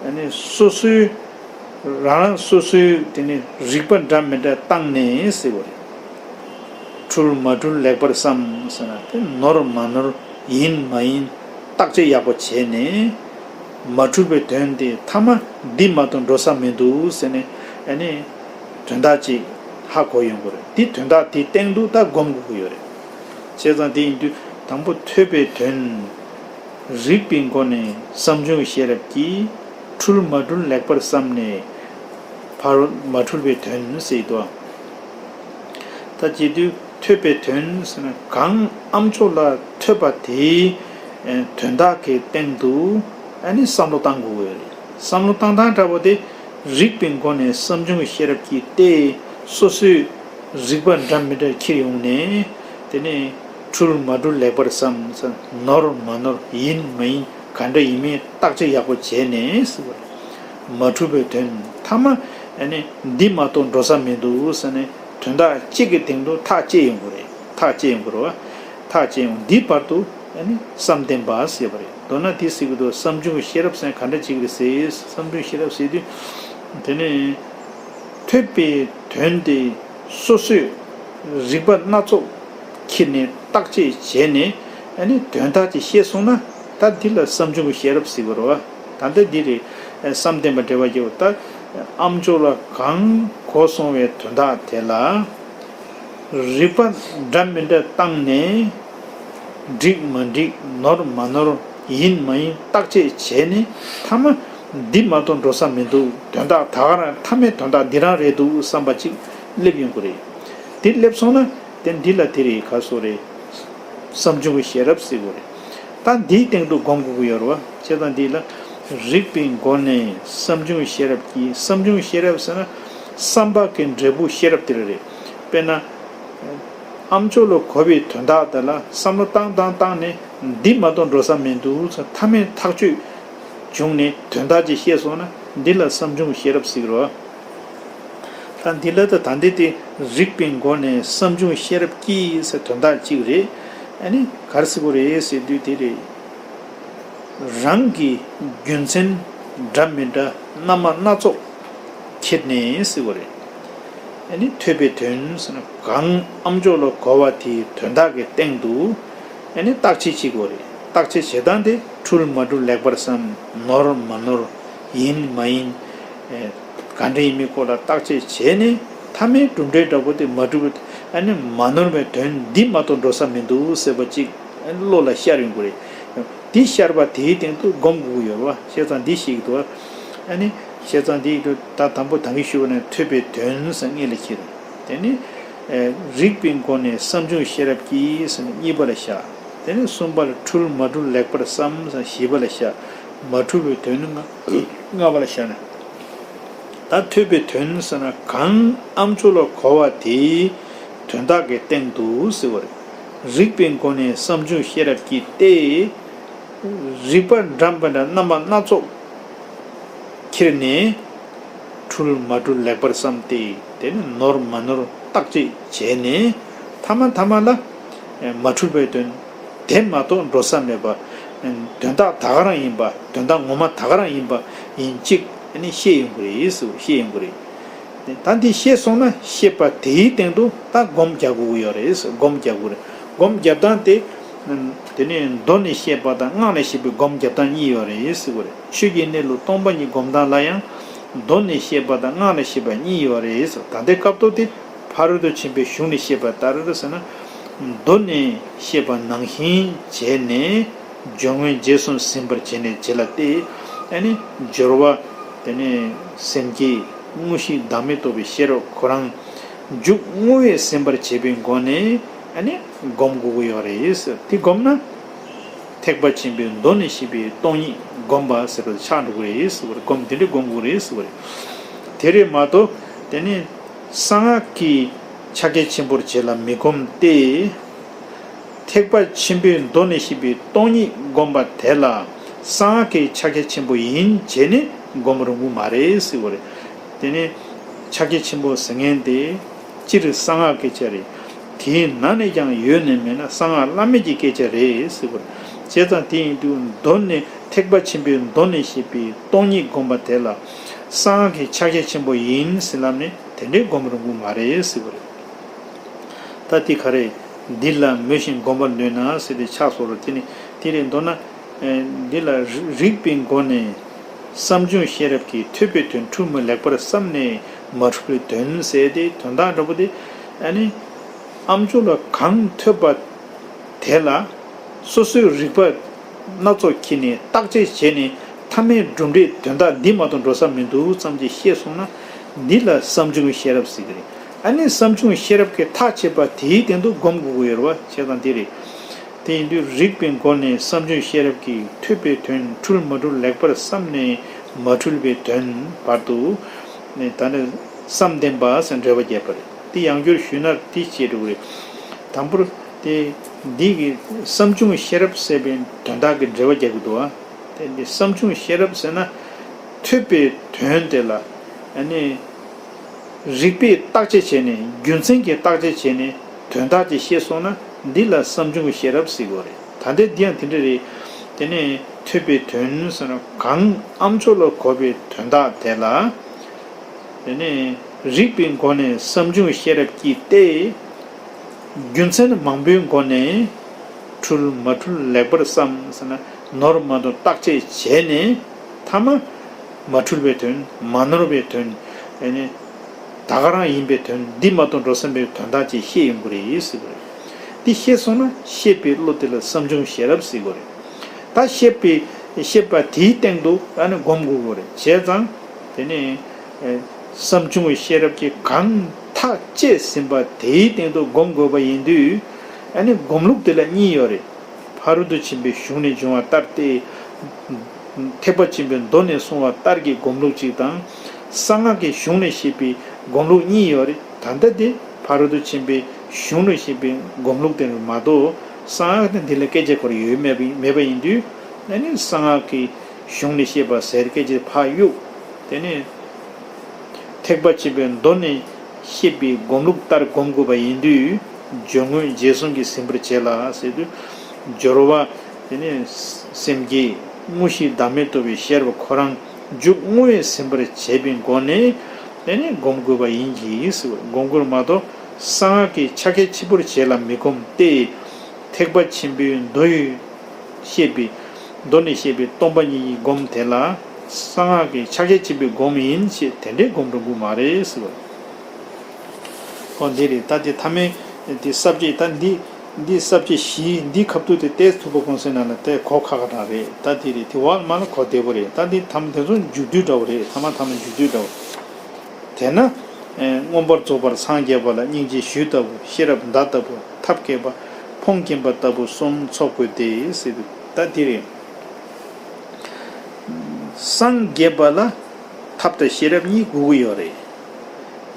ཨ་ནི་སོ་སོའི་རང་རང་སོ་སོའི་དེ་ནི་རིག་པ་འདྲ་མི་འདྲ་བཏང་ནས་ཟེར་བ་རེད། འཁྲུལ་མ་འཁྲུལ་ལེགས་པར་བསམ་ཟེར་ན་དེ་ནོར་མ་ནོར་ཡིན་མ་ཡིན་བརྟག་དཔྱད་ཡག་པོ་བྱས་ནས། མ་འཁྲུལ་བའི་དོན་དེ་ཐ་མ་འདི་མ་གཏོགས་འགྲོ་ས་མི་འདུག་ཟེར་ནས། ཨ་ནི་དོན་དག་ཅིག་ཧ་གོ་ཡོང་གི་རེད། འདི་དོན་དག་དེའི་སྟེང་དུ་ད་སྒོམ་དགོས་ཀྱི་ཡོད་རེད། བྱས་ཙང་དེ་ཡིན་དུས་དང་པོ་ཐོས་པའི་དོན། རིག་པའི་སྒོ་ནས་བསམ་བྱུང་ཤེས་རབ་ཀྱིས། འཁྲུལ་མ་འཁྲུལ་ལེགས་པར་བསམས་ནས་ཕར་མ་འཁྲུལ་པའི་དོན་ཟེར་དོ། ད་བྱེད་དུས་ཐོས་པའི་དོན་ཟེར་ན་གང་ཨ་མཆོག་ལ་ཐོས་པ་དེའི་དོན་དག་གི་སྟེང་དུ་ཨ་ནི་བསམ་བློ་བཏང་དགོས་ཡོད་རེད། བསམ་བློ་བཏང་སྟངས་འདྲ་པོ་དེ་རིག་པའི་སྒོ་ནས་བསམ་བྱུང་ཤེས་རབ་ཀྱིས་ཏེ་སོ་སོའི་རིག་པ་འདྲ་མི་འདྲ་འཁྱེར་ཡོང་ནས། དེ་ནས་འཁྲུལ་མ་འཁྲུལ་ལེགས་པར་བསམ། ནོར་མ་ནོར་ཡིན་མ་ཡིན་ག་འདྲ་ཡིན་མིན་བརྟག་དཔྱད་ཡག་པོ་བྱས་ནས་ཟེར་བ་རེད། མ་འཁྲུལ་པའི་དོན་ཐ་མ་ཨ་ནི་འདི་མ་གཏོགས་འགྲོ་ས་མི་འདུག་ཟེར་ནས་དོན་དག་གཅིག་གི་སྟེང་དུ་ཐག་བཅད་ཡོང་དགོས་རེད། ཐག་བཅད་ཡོང་དགོས་རེད་བ། ཐག་བཅད་ཡོང་འདི་བར་དུ་ཨ་ནི་བསམ་གཏན་པ་ཟེར་བ་རེད། མདོར་ན་འདི་ཟེར་གི་འདུག་བསམ་བྱུང་ཤེས་རབ་ཟེར་ག་འདྲ་ཅིག་རེད་ཟེར། བསམ་བྱུང་ཤེས་རབ་ཟེར་དུས་དེ་ནི་ཐོས་པའི་དོན་དེ་སོ་སོས་རིག་པ་སྣ་ཚོགས་འཁྱེར་ནས་བརྟག་དཔྱད་བྱས་ནས་ཨ་ནི་དོན་དག་ཅིག་ཤེས་སོང་ན། ད་འདི་ལ་བསམ་བྱུང་གི་ཤེས་རབ་ཟེར་བ་རེད་བ། ད་ལྟ་འདི་རེད། བསམ་གཏན་པ་འགྲེལ་བ་རྒྱལ་པོ་ད་ཨ་མཆོག་ལ་གང་གོ་སོང་བའི་དོན་དག་དེ་ལ་རིག་པ་འདྲ་མི་འདྲ་བཏང་ནས་འགྲིག་མ་འགྲིག་ནོར་མ་ནོར་ཡིན་མ་ཡིན་བརྟག་དཔྱད་བྱས་ནས་ཐ་མ་འདི་མ་གཏོགས་འགྲོ་ས་མི་འདུག་དོན་དག་ད་ག་རང་མཐའ་མའི་དོན་དག་འདི་རང་རེད་འདུག་བསམ་པ་ཅིག་སླེབས་ཡོང་གི་རེད། དེ་སླེབས་སོང་ན། དེ་འདི་ལ་དེ་རེད་ག་སོ་རེད། བསམ་བྱུང་གི་ཤེས་རབ་ཟེར་དགོས་རེད། ད་འདིའི་སྟེང་དུ་སྒོམ་དགོས་ཀྱི་ཡོད་རེད་བ། བྱས་ཙང་འདི་ལ་རིག་པའི་སྒོ་ནས་བསམ་བྱུང་གི་ཤེས་རབ་ཀྱིས། བསམ་བྱུང་གི་ཤེས་རབ་ཟེར་ན་བསམ་པ་གི་འབྲས་བུ་ཤེས་རབ་དེ་རེད། དཔེར་ན་ཨ་མཆོག་ལ་གོ་བའི་དོན་དག་དེ་ལ་བསམ་བློ་བཏང་བཏང་བཏང་ནས་འདི་མ་གཏོགས་འགྲོ་ས་མི་འདུག་ཟེར་མཐའ་མའི་ཐག་གཅོད་བྱུང་ནས་དོན་དག་ཅིག་ཤེས་སོང་ན་འདི་ལ་བསམ་བྱུང་གི་ཤེས་རབ་ཟེར་གི་རེད་བ། ད་འདི་ལ་ད་ད་འདི་དེ་རིག་པའི་སྒོ་ནས་བསམ་བྱུང་ཤེས་རབ་ཀྱིས་ཟེར་དོན་དག་གཅིག་རེད། ཨ་ནི་ག་རེ་ཟེར་དགོས་རེད་ཟེར་དུས་དེ་རེད། རང་གི་རྒྱུ་མཚན་འདྲ་མི་འདྲ་རྣམ་པ་སྣ་ཚོགས་ཁྱེར་ནས་ཟེར་དགོས་རེད། ཨ་ནི་ཐོས་པའི་དོན་ཟེར་ན་གང་ཨ་མཆོག་ལ་གོ་བ་དེའི་དོན་དག་གི་སྟེང་དུ་ཨ་ནི་བརྟག་དཔྱད་བྱེད་དགོས་རེད། བརྟག་དཔྱད་བྱེད་སྟངས་དེ་འཁྲུལ་མ་འཁྲུལ་ལེགས་པར་བསམ། ནོར་མ་ནོར་ཡིན་མ་ཡིན། ཨེ། ག་འདྲ་ཡིན་མིན་སྐོར་ལ་བརྟག་དཔྱད་བྱས་ནས་མཐའ་མའི་གྲུབ་འབྲས་འདྲ་པོ་དེ་མ་གྲུབ་པའི་ཨ་ནི་མ་ནོར་བའི་དོན་འདི་མ་གཏོགས་འགྲོ་ས་མི་འདུག་ཟེར་བ་ཅིག་བློ་ལ་ཤར་ཡོང་གི་རེད། འདི་ཤར་བ་དེའི་སྟེང་དུ་སྒོམ་དགོས་ཀྱི་ཡོད་རེད་བ། བྱས་ཙང་འདི་ཤེས་ཀྱི་འདུག་བ། ཨ་ནི་བྱས་ཙང་འདི་ཡིག་ཏུ་ད་དང་པོ་ད་གིན་ཞུས་པ་ནས་ཐོས་པའི་དོན་ཟེར་སྔོན་ལ་ཁྱེར། དེ་ནི་ཨེ། རིག་པའི་སྒོ་ནས་བསམ་བྱུང་ཤེས་རབ་ཀྱིས་ཟེར་ནས་གཉིས་པ་ལ་བཞག་དེ་ནས་གསུམ་པར་འཁྲུལ་མ་འཁྲུལ་ལེགས་པར་བསམ་ཟེར་བཞི་པ་ལ་བཞག་མ་འཁྲུལ་པའི་དོན་ནི་ལྔ་ལྔ་པ་ལ་བཞག་ནས། ད་ཐོས་པའི་དོན་ཟེར་ན་གང་ཨ་མཆོག་ལ་གོ་བ་དེའི་དོན་དག་གི་སྟེང་དུ་ཟེར་བ་རེད། རིག་པའི་སྒོ་ནས་བསམ་བྱུང་ཤེས་རབ་ཀྱིས་ཏེ། རིག་པ་འདྲ་མི་འདྲ་རྣམ་པ་སྣ་ཚོགས་ཁྱེར་ནས། འཁྲུལ་མ་འཁྲུལ་ལེགས་པར་བསམ་སྟེ། དེ་ནི་ནོར་མ་ནོར་བརྟག་དཔྱད་བྱས་ནས། ཐ་མ་ཐ་མ་ལ་མ་འཁྲུལ་པའི་དོན། དེ་མ་གཏོགས་འགྲོ་ས་མེད་པ། དོན་དག་ད་ག་རང་ཡིན་པ། དོན་དག་ངོ་མ་ད་ག་རང་ཡིན་པ་ཡིན་གཅིག་ནི་ཤེས་ཡོང་གི་རེད་ཟེར། ཤེས་ཡོང་གི་རེད། ད་འདི་ཤེས་སོང་ན་ཤེས་པ་དེའི་སྟེང་དུ་ད་སྒོམ་རྒྱག་དགོས་ཀྱི་ཡོད་རེད་ཟེར། སྒོམ་རྒྱག་དགོས་རེད། སྒོམ་རྒྱབ་སྟངས་དེ། དེ་ནས་མདོ་ནས་བཤད་པ་དང་སྔགས་ནས་བཤད་པའི་སྒོམ་རྒྱབ་སྟངས་གཉིས་ཡོད་རེད་ཟེར་གྱི་རེད། ཆོས་ཀྱི་གནས་ལུགས་སྟོང་པ་ཉིད་སྒོམ་སྟངས་ལ་ཡང་མདོ་ནས་བཤད་པ་དང་སྔགས་ནས་བཤད་པ་གཉིས་ཡོད་རེད་ཟེར། ད་ལྟའི་སྐབས་ཐོག་དེ་ཕ་རོལ་ཏུ་ཕྱིན་པའི་གཞུང་ནས་བཤད་པ་ལྟར་ཟེར་ན། མདོ་ནས་བཤད་པ་ནང་བཞིན་བྱས་ནས་སྦྱོར་དངོས་རྗེས་སུ་ཟིན་པར་བྱས་ནས་རྗེས་ལ་སྟེ། ཨ་ནི་སྦྱོར་བ། དེ་ནས་སེམས་བསྐྱེད། དངོས་གཞི་བདག་མེད་རྟོགས་པའི་ཤེས་རབ་ཁོ་རང་མཇུག་བསྔོ་བས་ཟིན་པར་བྱེད་པའི་སྒོ་ནས་ཨ་ནི་སྒོམ་དགོས་ཀྱི་ཡོད་རེད་ཟེར། དེ་སྒོམ་ན་ཐེག་པ་ཆེན་པོའི་མདོ་ནས་བཤད་པའི་སྟོང་ཉིད་སྒོམ་པ་ཟེར་བ་ཆགས་འགྲོ་གི་རེད་ཟེར་བ་རེད། སྒོམ་དེ་འདྲའི་སྒོམ་དགོས་རེད་ཟེར་བ་རེད། དེ་རེད་མ་གཏོགས་དེ་ནས་གསང་སྔགས་ཀྱི་ཕྱག་རྒྱ་ཆེན་པོར་བྱེད་ལ་མི་སྒོམ་སྟེ། ཐེག་པ་ཆེན་པོའི་མདོ་ནས་བཤད་པའི་སྟོང་ཉིད་སྒོམ་པ་དེ་ལ་གསང་སྔགས་ཀྱི་ཕྱག་རྒྱ་ཆེན་པོ་ཡིན་བྱས་ནས་སྒོམ་རུང་བ་མ་རེད་ཟེར་བ་རེད། དེ་ནས་ཕྱག་རྒྱ་ཆེན་པོ་ཟེར་མཁན་དེ་སྤྱིར་གསང་སྔགས་སྐད་ཆ་རེད། དེའི་ནང་ནས་ཀྱང་ཡོད་ནས་མེད་ན་གསང་སྔགས་བླ་མེད་ཀྱི་སྐད་ཆ་རེད་ཟེར་བ་རེད། བྱས་ཙང་དེ་ཡིན་དུས་མདོ་ནས་ཐེག་པ་ཆེན་པོའི་མདོ་ནས་བཤད་པའི་སྟོང་ཉིད་སྒོམ་པ་དེ་ལ་གསང་སྔགས་ཀྱི་ཕྱག་རྒྱ་ཆེན་པོ་ཡིན་ཟེར་ལབ་ནས་དེ་འདྲའི་སྒོམ་རུང་བ་མ་རེད་ཟེར་བ་རེད། ད་དེ་ག་རེ། འདི་ལ་མོས་ཤིང་སྒོམ་པར་འདོད་ན་ཟེར་ཏེ་ཕྱག་སོར་དེ་ནི་དེ་རེད། མདོར་ན། ཨེ། འདི་ལ་རིག་པའི་སྒོ་ནས་བསམ་བྱུང་ཤེས་རབ་ཀྱིས་ཐོས་པའི་དོན་འཁྲུལ་མ་ལེགས་པར་བསམས་ནས་མ་འཁྲུལ་པའི་དོན་ཟེར་ཏེ་དོན་དག་འདྲ་པོ་དེ་ཨ་ནི་ཨ་མཆོག་ལ་གང་ཐོས་པ་དེ་ལ་སོ་སོའི་རིག་པ་སྣ་ཚོགས་ཀྱིས་ནི་བརྟག་དཔྱད་བྱས་ནས་ ཐ་མའི་གྲུབ་འབྲས་དོན་དག་འདི་མ་གཏོགས་འགྲོ་ས་མི་འདུག་ཙམ་གྱིས་ཤེས་སོང་ན། འདི་ལ་བསམ་བྱུང་གི་ཤེས་རབ་ཟེར་གྱི་རེད། ཨ་ནི་བསམ་བྱུང་གི་ཤེས་རབ་ཀྱིས་ཐག་བཅད་པ་དེའི་སྟེང་དུ་སྒོམ་དགོས་ཀྱི་ཡོད་རེད་བ། བྱས་ཙང་འདི་རེད། དེ་ཡིན་དུས་རིགས་པའི་སྒོ་ནས་བསམ་བྱུང་ཤེས་རབ་ཀྱིས་ཐོས་པའི་དོན་འཁྲུལ་མ་འཁྲུལ་ལེགས་པར་བསམས་ནས་མ་འཁྲུལ་བའི་དོན་བར་དུ། ནས་ད་ནི་བསམ་ལྡན་པ་ཟེར་འགྲེལ་པ་བརྒྱབ་པ་རེད། དེ་ཡང་བསྐྱར་ཞུས་ན་དེ་བྱེད་འགྲོ་གི་རེད། དང་པོར་དེ་འདི་གི་བསམ་བྱུང་ཤེས་རབ་ཟེར་བའི་དོན་དག་གི་འགྲེལ་པ་རྒྱག་གི་འདུག་ཨ། དེ་འདི་བསམ་བྱུང་ཤེས་རབ་ཟེར་ན། ཐོས་པའི་དོན་དེ་ལ་ཨ་ནི་རིགས་པས་བརྟག་དཔྱད་བྱས་ནས། རྒྱུ་མཚན་གྱིས་བརྟག་དཔྱད་བྱས་ནས་དོན་དག་ཅིག་ཤེས་སོང་ན། འདི་ལ་བསམ་བྱུང་གི་ཤེས་རབ་ཟེར་གྱི་ཡོད་རེད། ད་ལྟའི་འདི་ཡང་དེ་འདྲ་རེད། དེ་ནས་ཐོས་པའི་དོན་ཟེར་ན་གང་ཨ་མཆོག་ལ་གོ་བའི་དོན་དག་དེ་ལ། དེ་ནས་རིགས་པའི་སྒོ་ནས་བསམ་བྱུང་ཤེས་རབ་ཀྱིས་ཏེ། རྒྱུ་མཚན་མང་པོའི་སྒོ་ནས་འཁྲུལ་མ་འཁྲུལ་ལེགས་པར་བསམ་ཟེར་ན། ནོར་མ་ནོར་བརྟག་དཔྱད་བྱས་ནས་ཐ་མ་མ་འཁྲུལ་བའི་དོན། མ་ནོར་བའི་དོན། དེ་ནས་ད་ག་རང་ཡིན་པའི་དོན། འདི་མ་གཏོགས་འགྲོ་ས་མེད་པའི་དོན་དག་ཅིག་ཤེས་ཡོང་གི་རེད་ཟེར་གྱི་རེད། འདི་ཤེས་སོང་ན་ཤེས་པའི་བློ་དེ་ལ་བསམ་བྱུང་ཤེས་རབ་ཟེར་གྱི་རེད། ད་ཤེས་པའི་ཤེས་པ་དེའི་སྟེང་དུ་ཨ་ནི་སྒོམ་དགོས་ཀྱི་རེད། བྱས་ཙང་དེ་ནས་ཨེ་བསམ་བྱུང་བའི་ཤེས་རབ་ཀྱིས་གང་ཐག་བཅད་ཟིན་པ་དེའི་སྟེང་དུ་སྒོམ་དགོས་པ་ཡིན་དུས། ཨ་ནི་སྒོམ་ལུགས་དེ་ལ་གཉིས་ཡོད་རེད། ཕ་རོལ་ཏུ་ཕྱིན་པའི་གཞུང་ནས་འབྱུང་བ་ལྟར་ཏེ། ཐེག་པ་ཆེན་པོའི་མདོ་ནས་གསུངས་པ་ལྟར་གྱི་སྒོམ་ལུགས་གཅིག་དང་། གསང་སྔགས་ཀྱི་གཞུང་ནས་བཤད་པའི་སྒོམ་ལུགས་གཉིས་ཡོད་རེད། ད་ལྟ་དེ་ཕ་རོལ་ཏུ་ཕྱིན་པའི་གཞུང་ནས་བཤད་པའི་སྒོམ་ལུགས་དེ་མ་གཏོགས། གསང་སྔགས་དེ་འདི་ལ་སྐད་ཆ་གོ་ར་ཡོད་མེད་པ་མེད་པ་ཡིན་དུས། ཨ་ནི་གསང་སྔགས་ཀྱི་གཞུང་ནས་བཤད་པ་ཟེར་སྐད་ཆ་ཕར་གཡུག་དེ་ནས་ཐེག་པ་ཆེན་པོའི་མདོ་ནས་བཤད་པའི་སྒོམ་ལུགས་ལྟར་སྒོམ་དགོས་པ་ཡིན་དུས། སྦྱོར་དངོས་རྗེས་གསུམ་གྱིས་ཟིན་པར་བྱེད་ལ་ཟེར་དུས། སྦྱོར་བ་དེ་ནས་སེམས་བསྐྱེད་དངོས་གཞི་བདག་མེད་རྟོགས་པའི་ཤེས་རབ་ཁོ་རང་མཇུག་བསྔོ་བས་ཟིན་པར་བྱེད་པའི་སྒོ་ནས་དེ་ནས་སྒོམ་དགོས་པ་ཡིན་གྱི་ཟེར་བ། སྒོམ་དགོས་མ་གཏོགས་གསང་སྔགས་ཀྱི་ཕྱག་རྒྱ་ཆེན་པོར་བྱེད་ལ་མི་སྒོམ་སྟེ། ཐེག་པ་ཆེན་པོའི་མདོ་ཡི་བཤད་པའི་མདོ་ནས་བཤད་པའི་སྟོང་པ་ཉིད་ཀྱི་སྒོམ་དེ་ལ་གསང་སྔགས་ཀྱི་ཕྱག་རྒྱ་ཆེན་པོའི་སྒོམ་ཡིན་ཞེས་དེ་འདྲའི་སྒོམ་འགྲོ་དགོས་མ་རེད་ཟེར་བ། ཨོ་འདི་རེད། ད་དེ་ཐ་མའི་དེ་ས་བཅད། ད་འདི་འདི་ས་བཅད་བཞི་འདི་ཁ་ཐུག་དེ་ཏོག་ཙམ་ཐུབ་པ་གོང་ས་ན་ལ་དེ་གོ་ཁག་ཁག་རང་རེད། ད་དེ་རེད། དེ་བར་མ་ལ་གོ་བདེ་པོ་རེད། ད་འདི་ཐ་མ་དེ་ཚོ་མཇུག་བསྡུ་འདྲ་བོ་རེད། ཐ་མ་ཐ་མ་མཇུག་བསྡུ་འདྲ་བོ། དེས་ན། ཨེ་མངོན་པར་རྫོགས་པར་སངས་རྒྱས་པ་ལ་སྙིང་རྗེ་གཞུ་ལྟ་བུ། ཤེས་རབ་མདའ་ལྟ་བུ། ཐབས་མཁས་པ་ཕོངས་སྐྱེན་པ་ལྟ་བུ་གསུམ་ཚོགས་དགོས་ཏེ་ཟེར་དུས། ད་འདི་རེད། སངས་རྒྱས་པ་ལ་ཐབས་དང་ཤེས་རབ་གཉིས་དགོས་ཀྱི་ཡོད་རེད།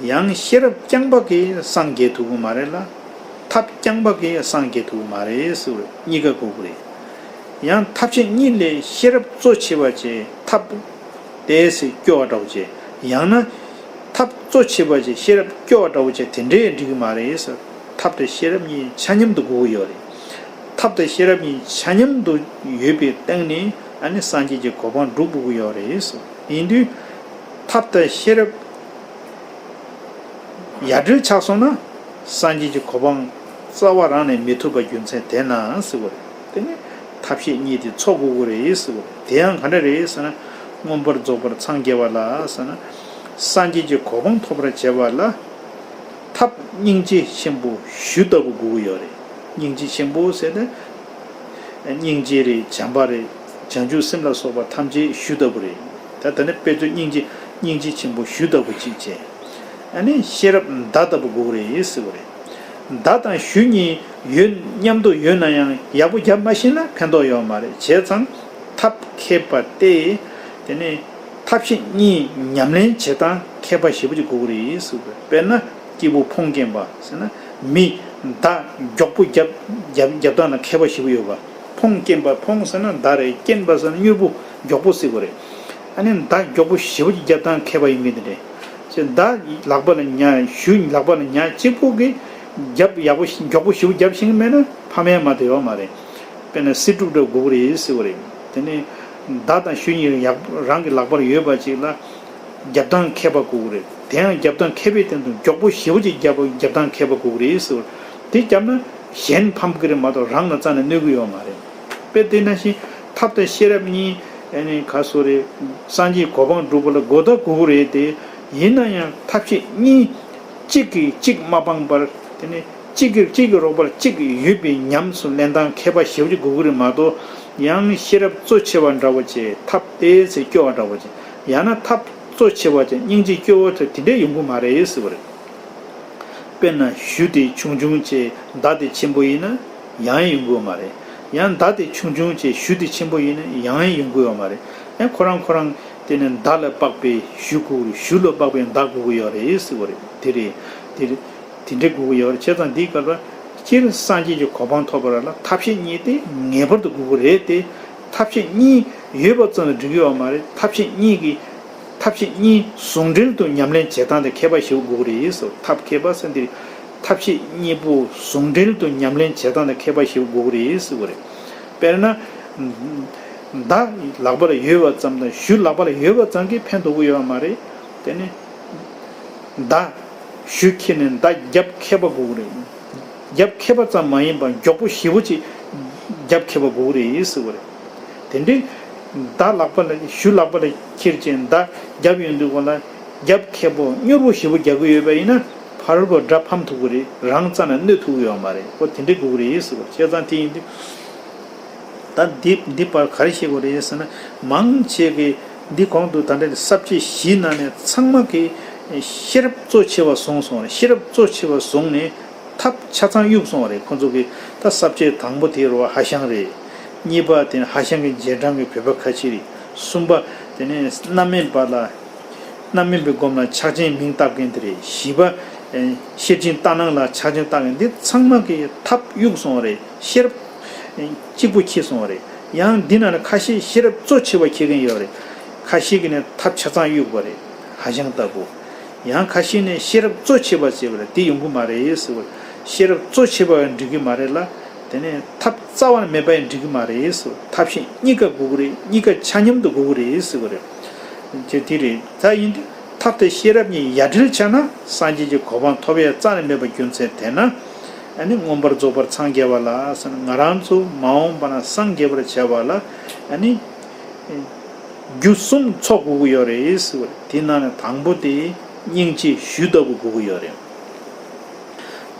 ཡང་ཤེས་རབ་རྐྱང་པ་གིས་སངས་རྒྱས་ཐུབ་ཀྱི་མ་རེད་ལ། ཐབས་རྐྱང་པ་གིས་སངས་རྒྱས་ཐུབ་ཀྱི་མ་རེད་ཟེར་བ་གཉིས་ཀ་དགོས་ཀྱི་རེད། ཡང་ཐབས་ཤེས་གཉིས་ལས་ཤེས་རབ་གཙོ་ཆེ་བ་བྱས་ཐབས་དེས་སྐྱོ་བ་འདྲ་བོ་བྱས། ཡང་ན་ཐབས་གཙོ་ཆེ་བ་བྱས་ཤེས་རབ་སྐྱོ་བ་འདྲ་བོ་བྱས། དེ་འདྲས་འགྲིག་གི་མ་རེད་ཟེར། ཐབས་དང་ཤེས་རབ་གཉིས་ཆ་མཉམ་དུ་དགོས་ཀྱི་ཡོད་རེད། ཐབས་དང་ཤེས་རབ་གཉིས་ཆ་མཉམ་དུ་ཡོད་པའི་སྟེང་ནས་ཨ་ནི་སངས་རྒྱས་ཀྱི་གོ་འཕང་སྒྲུབ་དགོས་ཀྱི་ཡོད་རེད་ཟེར། ཡིན་དུས་ཐབས་དང་ཤེས་རབ་ཡ་བྲལ་ཆགས་སོང་ན་སངས་རྒྱས་ཀྱི་གོ་འཕང་རྩ་བ་རང་ནས་མི་ཐོབ་པའི་རྒྱུ་མཚན་དེས་ན་ཟེར་བ་རེད། དེ་ནི་ཐབས་ཤེས་གཉིས་དེ་ཚོགས་དགོས་ཀྱི་རེད་ཟེར་བ་རེད། དེ་ཡང་ག་འདྲ་རེད་ཟེར་ན། མངོན་པར་རྫོགས་པར་འཚང་རྒྱ་བ་ལ་ཟེར་ན། སངས་རྒྱས་ཀྱི་གོ་འཕང་ཐོབ་པར་བྱ་བ་ལ་ཐབས་སྙིང་རྗེ་ཆེན་པོ་གཞུ་ལྟ་བུ་དགོས་ཀྱི་ཡོད་རེད། སྙིང་རྗེ་ཆེན་པོ་ཟེར་ན། སྙིང་རྗེ་རེད། བྱམས་པ་རེད། བྱང་ཆུབ་སེམས་ལ་སོགས་པ་ཐམས་ཅད་གཞུ་ལྟ་བུ་རེད། ད་དེ་ནས་དཔེ་མཚོན་སྙིང་རྗེ་སྙིང་རྗེ་ཆེན་པོ་གཞུ་ལྟ་བུ་གཅིག་བྱས། ཨ་ནི་ཤེས་རབ་མདའ་ལྟ་བུ་དགོས་རེད་ཟེར་བ་རེད། མདའ་དང་གཞུ་གཉིས་ཡོད། མཉམ་དུ་ཡོད་ན་ཡང་ཡག་པོ་རྒྱབ་མ་ཤེས་ན་ཕན་ཐོགས་ཡོད་མ་རེད། བྱས་ཙང་ཐབས་མཁས་པ་སྟེ། དེ་ནས་ཐབས་ཤེས་གཉིས་ཉམས་ལེན་བྱེད་སྟངས་མཁས་པ་ཞེ་པོ་ཅིག་དགོས་རེད་ཟེར་བ་རེད། དཔེར་ན། སྐྱེས་བུ་ཕོངས་སྐྱེན་པ་ཟེར་ན། མི་མདའ་མགྱོགས་པོ་རྒྱབ་རྒྱབ་རྒྱབ་སྟངས་ལ་མཁས་པ་ཞེ་པོ་ཡོད་པ། ཕོངས་སྐྱེན་པ། ཕོངས་ཟེར་ན་མདའ་རེད། སྐྱེན་པ་ཟེར་ན་མྱུར་པོ་མགྱོགས་པོ་ཟེར་བ་རེད། ཨ་ནི་མདའ་མགྱོགས་པོ་ཞེ་པོ་ཅིག་རྒྱབ་སྟངས་མཁས་པ་ཡིན་མཁན་དེ་རེད། ཅེས་མདའ་ལག་པ་ལ་ཉར། གཞུ་ལག་པ་ལ་ཉར་གཅིག་པོ་གིས་རྒྱབ་ཡག་པོ་མགྱོགས་པོ་ཞེ་པོ་རྒྱབ་ཤེས་ཀྱི་མེད་ན་ཕ་མའི་མ་དེ་ཡོད་མ་རེད། དཔེར་ན་སྲིད་སྒྲུབ་འདྲ་དགོས་ཀྱི་རེད་ཟེར་བ་རེད། དེ་ནས་མདའ་དང་གཞུ་གཉིས་ཡག་རང་གི་ལག་པར་ཡོད་པ་ཅིག་ལ། རྒྱབ་སྟངས་མཁས་པ་དགོས་ཀྱི་རེད། དེ་ཡང་རྒྱབ་སྟངས་མཁས་པའི་སྟེང་དུ་མགྱོགས་པོ་ཞེ་པོ་ཅིག་རྒྱབ་རྒྱབ་སྟངས་མཁས་པ་དགོས་ཀྱི་རེད་ཟེར་བ། དེ་རྒྱབ་ན་གཞན་ཕམ་གྱི་རེད་མ་གཏོགས་རང་ལ་རྩ་ནས་གནོད་ཀྱི་ཡོད་མ་རེད། དཔེ་དེ་ནང་བཞིན་ཐབས་དང་ཤེས་རབ་གཉིས་ཨ་ནི་ག་སོ་རེད། སངས་རྒྱས་གོ་འཕང་སྒྲུབ་པ་ལ་དགོས་ད་དགོས་ཀྱི་རེད་དེ། ཡིན་ན་ཡང་ཐབས་ཤེས་གཉིས་གཅིག་གིས་གཅིག་མ་སྤངས་པར། དེ་ནི་གཅིག་གིས་གཅིག་གི་རོགས་པར་གཅིག་ཡོད་པའི་ཉམས་སུ་ལེན་སྟངས་མཁས་པ་ཞེ་པོ་ཅིག་དགོས་ཀྱི་རེད་མ་གཏོགས། ཡང་ཤེས་རབ་གཙོ་ཆེ་བ་འདྲ་བོ་བྱས་ཐབས་ཏོག་ཙམ་སྐྱོ་བ་འདྲ་བོ་བྱས། ཡང་ན་ཐབས་གཙོ་ཆེ་བ་བྱས་སྙིང་རྗེ་སྐྱོ་བོ་དེ་དེ་འདྲས་ཡོང་གི་མ་རེད་ཟེར་བ་རེད། དཔེར་ན་གཞུ་དེ་ཆུང་ཆུང་བྱས་མདའ་དེ་ཆེན་པོ་ཡིན་ན་ཡང་ཡོང་གི་ཡོད་མ་རེད། ཡང་མདའ་དེ་ཆུང་ཆུང་བྱས་གཞུ་དེ་ཆེན་པོ་ཡིན་ན་ཡང་ཡོང་གི་ཡོད་མ་རེད། ཡང་ཁོ་རང་ཁོ་རང་དེ་ནི་མདའ་ལ་དཔག་པའི་གཞུ་དགོས་རེད། གཞུ་ལ་དཔག་པའི་མདའ་དགོས་ཀྱི་ཡོད་རེད་ཟེར་བ་རེད། དེ་རེད། དེ་རེད། དེ་འདྲའི་དགོས་ཀྱི་ཡོད་རེད། བྱས་ཙང་འདིའི་སྐབས་ལ་སྤྱིར་སངས་རྒྱས་ཀྱི་གོ་འཕང་ཐོབ་པར་ལ་ཐབས་ཤེས་གཉིས་དེ་ངེས་པར་དུ་དགོས་ཀྱི་རེད་དེ། ཐབས་ཤེས་གཉིས་ཡོད་པ་ཙམ་ལ་འགྲིག་གི་ཡོད་མ་རེད། ཐབས་ཤེས་གཉིས་ཀྱི་ཐབས་ཤེས་གཉིས་ཟུང་འབྲེལ་དུ་ཉམས་ལེན་བྱེད་སྟངས་དེ་མཁས་པ་ཞིག་དགོས་ཀྱི་རེད་ཟེར། ཐབས་མཁས་པ་ཟེར་འདི་ཐབས་ཤེས་གཉིས་པོ་ཟུང་འབྲེལ་དུ་ཉམས་ལེན་བྱེད་སྟངས་དེ་མཁས་པ་ཞིག་དགོས་ཀྱི་རེད་ཟེར་བ་རེད། དཔེར་ན། མདའ་ལག་པ་ལ་ཡོད་པ་ཙམ་དང་གཞུ་ལག་པ་ལ་ཡོད་པ་ཙམ་གྱིས་ཕན་ཐོགས་ཀྱི་ཡོད་མ་རེད། དེ་ནི། མདའ། གཞུ་ཁྱེར་ནས་མདའ་རྒྱབ་མཁས་པ་དགོས་ཀྱི་རེད། རྒྱབ་མཁས་པ་ཙམ་མ་ཡིན་པར་མགྱོགས་པོ་ཞེ་པོ་ཅིག་རྒྱབ་མཁས་པ་དགོས་ཀྱི་རེད་ཟེར་བ་རེད། དེ་འདྲའི་མདའ་ལག་པ་ལ་གཞུ་ལག་པ་ལ་ཁྱེར་བྱས་མདའ་རྒྱབ་ཡོང་དུས་སྒང་ལ་རྒྱབ་མཁས་པོ་མྱུར་པོ་ཞེ་པོ་རྒྱག་གི་ཡོད་པ་ཡིན་ན་ཕར་རོ་དགྲ་ཕམ་ཐུབ་ཀྱི་རེད། རང་རྩ་ནས་གནོད་ཐུབ་ཀྱི་ཡོད་མ་རེད། ཨོ་དེ་འདྲའི་དགོས་ཀྱི་རེད་ཟེར་བ། བྱས་ཙང་དེ་ཡིན་དུས། ད་འདི་འདི་བར་ག་རེ་བཤད་དགོས་རེད་ཟེར་ན། མང་ཆེ་གིས་འདི་གོང་དུ་ད་ལྟ་ས་བཅད་བཞིའི་ནང་ནས་ཚང་མ་གིས་ཤེས་རབ་གཙོ་ཆེ་བ་བཟུང་སོང་རེད། ཤེས་རབ་གཙོ་ཆེ་བ་བཟུང་ནས་ཐབས་ཆ་ཚང་གཡུགས་སོང་བ་རེད། ཁོང་ཚོ་གིས་ད་ས་བཅད་དང་པོ་དེ་རུ་ཧྭ་ཤང་རེད། གཉིས་པ་དེ་ནི་ཧྭ་ཤང་གི་རྗེས་འབྲང་གི་བོད་པ་ཁ་ཆེ་རེད། གསུམ་པ་དེ་ནི་རྣམ་སྨིན་པ་ལ། རྣམ་སྨིན་པའི་སྒོམ་ལ་ཕྱག་ཆེན་མིང་བཏགས་མཁན་དེ་རེད། བཞི་པ། ཨེ། ཤེར་ཕྱིན་ལྟ་སྣང་ལ་ཕྱག་ཆེན་བཏགས་མཁན་འདི་ཚང་མ་གིས་ཐབས་གཡུགས་སོང་བ་རེད། ཤེས་རབ། ཨེ། གཅིག་པུ་འཁྱེར་སོང་བ་རེད། ཡང་འདི་ནང་ནས་ཁ་ཤས་ཤེས་རབ་གཙོ་ཆེ་བ་འཁྱེར་མཁན་ཡོད་རེད། ཁ་ཤས་ཀྱིས་ནི་ཐབས་ཆ་ཚང་གཡུགས་པ་རེད། ཧྭ་ཤང་ལྟ་བུ། ཡང་ཁ་ཤས་ནི་ཤེས་རབ་གཙོ་ཆེ་བ་བྱས་པ་རེད། དེ་ཡོང་གི་མ་རེད་ཟེར་བ་རེད། ཤེས་རབ་གཙོ་ཆེ་བ་འགྲིག་གི་མ་རེད་ལ། དེ་ནས་ཐབས་རྩ་བ་ནས་མེད་པ་ཡང་འགྲིག་གི་མ་རེད་ཟེར། ཐབས་ཤེས་གཉིས་ཀ་དགོས་ཀྱི་རེད། གཉིས་ཀ་ཆ་མཉམ་དུ་དགོས་ཀྱི་རེད་ཟེར་བ་རེད། ཅེས་དེ་རེད། ད་ཡིན་དུས་ཐབས་དང་ཤེས་རབ་གཉིས་ཡ་བྲལ་ཆགས་ན་སངས་རྒྱས་ཀྱི་གོ་འཕང་ཐོབ་ཡ་རྩ་ནས་མེད་པ་རྒྱུ་མཚན་དེས་ན། ཨ་ནི་མངོན་པར་རྫོགས་པར་འཚང་རྒྱ་བ་ལ་ཟེར་ན། ང་རང་ཚོ་མ་འོངས་པ་ན་སངས་རྒྱས་པར་བྱ་བ་ལ་ཨ་ནི་རྒྱུ་གསུམ་ཚོགས་དགོས་ཀྱི་ཡོད་རེད་ཟེར་བ་རེད། དེ་ནང་ནས་དང་པོ་དེ་སྙིང་རྗེ་གཞུ་ལྟ་བུ་དགོས་ཀྱི་ཡོད་རེད།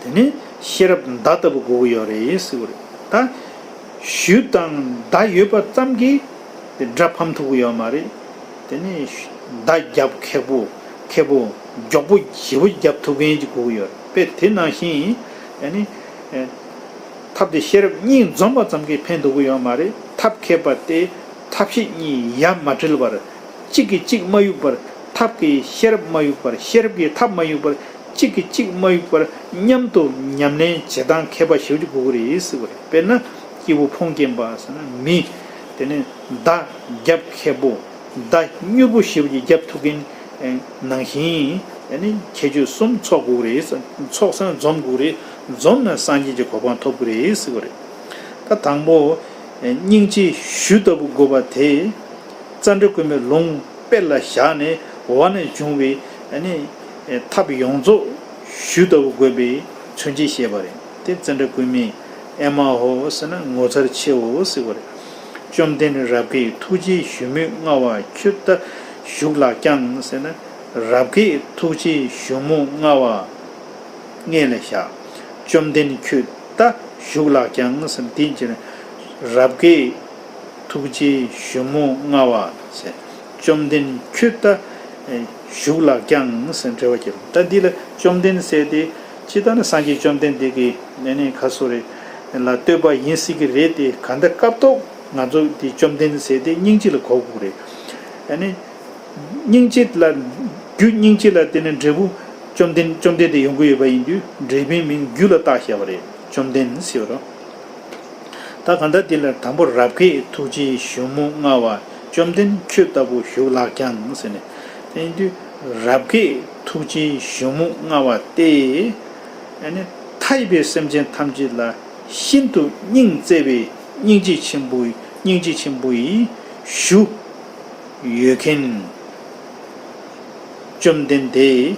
དེ་ནས་ཤེས་རབ་མདའ་ལྟ་བུ་དགོས་ཀྱི་ཡོད་རེད་ཟེར་བ་རེད། ད་གཞུ་དང་མདའ་ཡོད་པ་ཙམ་གྱིས་དེ་དགྲ་ཕམ་ཐུབ་ཀྱི་ཡོད་མ་རེད། དེ་ནས་མདའ་རྒྱབ་མཁས་པོ་མཁས་པོ་མགྱོགས་པོ་ཞེ་པོ་རྒྱབ་ཐུབ་མཁན་ཅིག་དགོས་ཀྱི་ཡོད་རེད། དཔེ་དེ་ནང་བཞིན་ཨ་ནི་ཐབས་དང་ཤེས་རབ་གཉིས་འཛོམས་པ་ཙམ་གྱིས་ཕན་ཐོགས་ཀྱི་ཡོད་མ་རེད། ཐབས་མཁས་པ་དེ་ཐབས་ཤེས་གཉིས་ཡ་མ་བྲལ་བར། གཅིག་གིས་གཅིག་མ་གཡུག་པར། ཐབས་ཀྱིས་ཤེས་རབ་མ་གཡུག་པར། ཤེས་རབ་ཀྱིས་ཐབས་མ་གཡུག་པར། གཅིག་གིས་གཅིག་མ་གཡུག་པར་མཉམ་དུ་ཉམས་ལེན་བྱེད་སྟངས་མཁས་པ་ཞེ་པོ་ཅིག་དགོས་ཀྱི་རེད་ཟེར་བ་རེད། དཔེར་ན་སྐྱེས་བུ་ཕུང་སྐྱེན་པ་ཟེར་ན་མི་དེ་ནི་མདའ་རྒྱབ་མཁས་པོ། མདའ་མྱུར་པོ་ཞེ་པོ་ཅིག་རྒྱབ་ཐུབ་མཁན་ནང་བཞིན་ཨ་ནི་ཁྱད་ཆོས་གསུམ་ཚོགས་དགོས་ཀྱི་རེད། ཚོགས་སང་འཛོམས་དགོས་ཀྱི་རེད། འཛོམས་ན་སངས་རྒྱས་ཀྱི་གོ་འཕང་ཐོབ་ཀྱི་རེད་ཟེར་བ་རེད། ད་དང་པོ། སྙིང་རྗེ་གཞུ་ལྟ་བུ་དགོས་པ་དེ། ཙནྡྲ་བཀོད་མའི་ལུང་དཔེ་ལ་བཞག་ནས་འོག་ནས་འབྱུང་བའི་ཨ་ནི་ཐབས་ཡོངས་རྫོགས་གཞུ་ལྟ་བུ་དགོས་པའི་མཚོན་བྱེད་བཤད་པ་རེད། དེ་ཙནྡྲ་བཀོད་མའི་ཨེ་མ་ཧོ་ཟེར་ན་ངོ་མཚར་ཆེའོ་ཟེར་བ་རེད། བཅོམ་ལྡན་རབ་དགའི་ཐུགས་རྗེའི་གཞུ་མོས་མངའ་བ་ཁྱོད་ལྟ་བཞུགས་ལགས་ཀྱང་ཟེར་ན། རབ་དགའི་ཐུགས་རྗེའི་གཞུ་མོ་མངའ་བ། མངལ་ལ་བཞག། བཅོམ་ལྡན་ཁྱོད་ལྟ་བཞུགས་ལགས་ཀྱང་ཟེར། དེ་ཕྱིར་རབ་དགའི་ཐུགས་རྗེའི་གཞུ་མོ་མངའ་བ་ཟེར། བཅོམ་ལྡན་ཁྱོད་ལྟ་བཞུགས་ལགས་ཀྱང་ཟེར་འགྲེལ་བ་བརྒྱབ། ད་འདི་ལ་བཅོམ་ལྡན་ཟེར་ཏེ་ཅི་ལྟར་ན་སངས་རྒྱས་བཅོམ་ལྡན་འདས་ཀྱི་ཨ་ནི་ཁ་སོ་རེ་ལ་བསྟོད་པ་ཡིན་སྲིད་ཀྱི་རེད་དེ། གང་ལྟར་སྐབས་ཐོག་ང་ཚོ་འདི་བཅོམ་ལྡན་ཟེར་ཏེ་སྙིང་རྗེ་ལ་གོ་དགོས་རེད། ཨ་ནི། སྙིང་རྗེ་ལ། རྒྱུ་སྙིང་རྗེ་ལ་བརྟེན་ནས་འབྲས་བུ་བཅོམ་ལྡན་བཅོམ་ལྡན་འདས་ཡོང་གི་ཡོད་པ་ཡིན་དུས་འབྲས་བུའི་མིང་རྒྱུ་ལ་བཏགས་བཞག་པ་རེད། བཅོམ་ལྡན་ཟེར་བ་རེད། ད་གང་ལྟར་འདི་ལ་དང་པོ་རབ་དགའི་ཐུགས་རྗེའི་གཞུ་མོ་མངའ་བ། བཅོམ་ལྡན་ཁྱོད་ལྟ་བུ་བཞུགས་ལགས་ཀྱང་ཟེར་ནས། དེ་ཡིན་དུས་རབ་དགའི་ཐུགས་རྗེའི་གཞུ་མོ་མངའ་བ་སྟེ། ཨ་ནི་མཐའ་ཡས་པའི་སེམས་ཅན་ཐམས་ཅད་ལ་ཤིན་ཏུ་སྙིང་བརྩེ་བའི་སྙིང་རྗེ་ཆེན་པོའི་སྙིང་རྗེ་ཆེན་པོ་ཡི་གཞུ། ཡོད་མཁན། བཅོམ་ལྡན་འདས་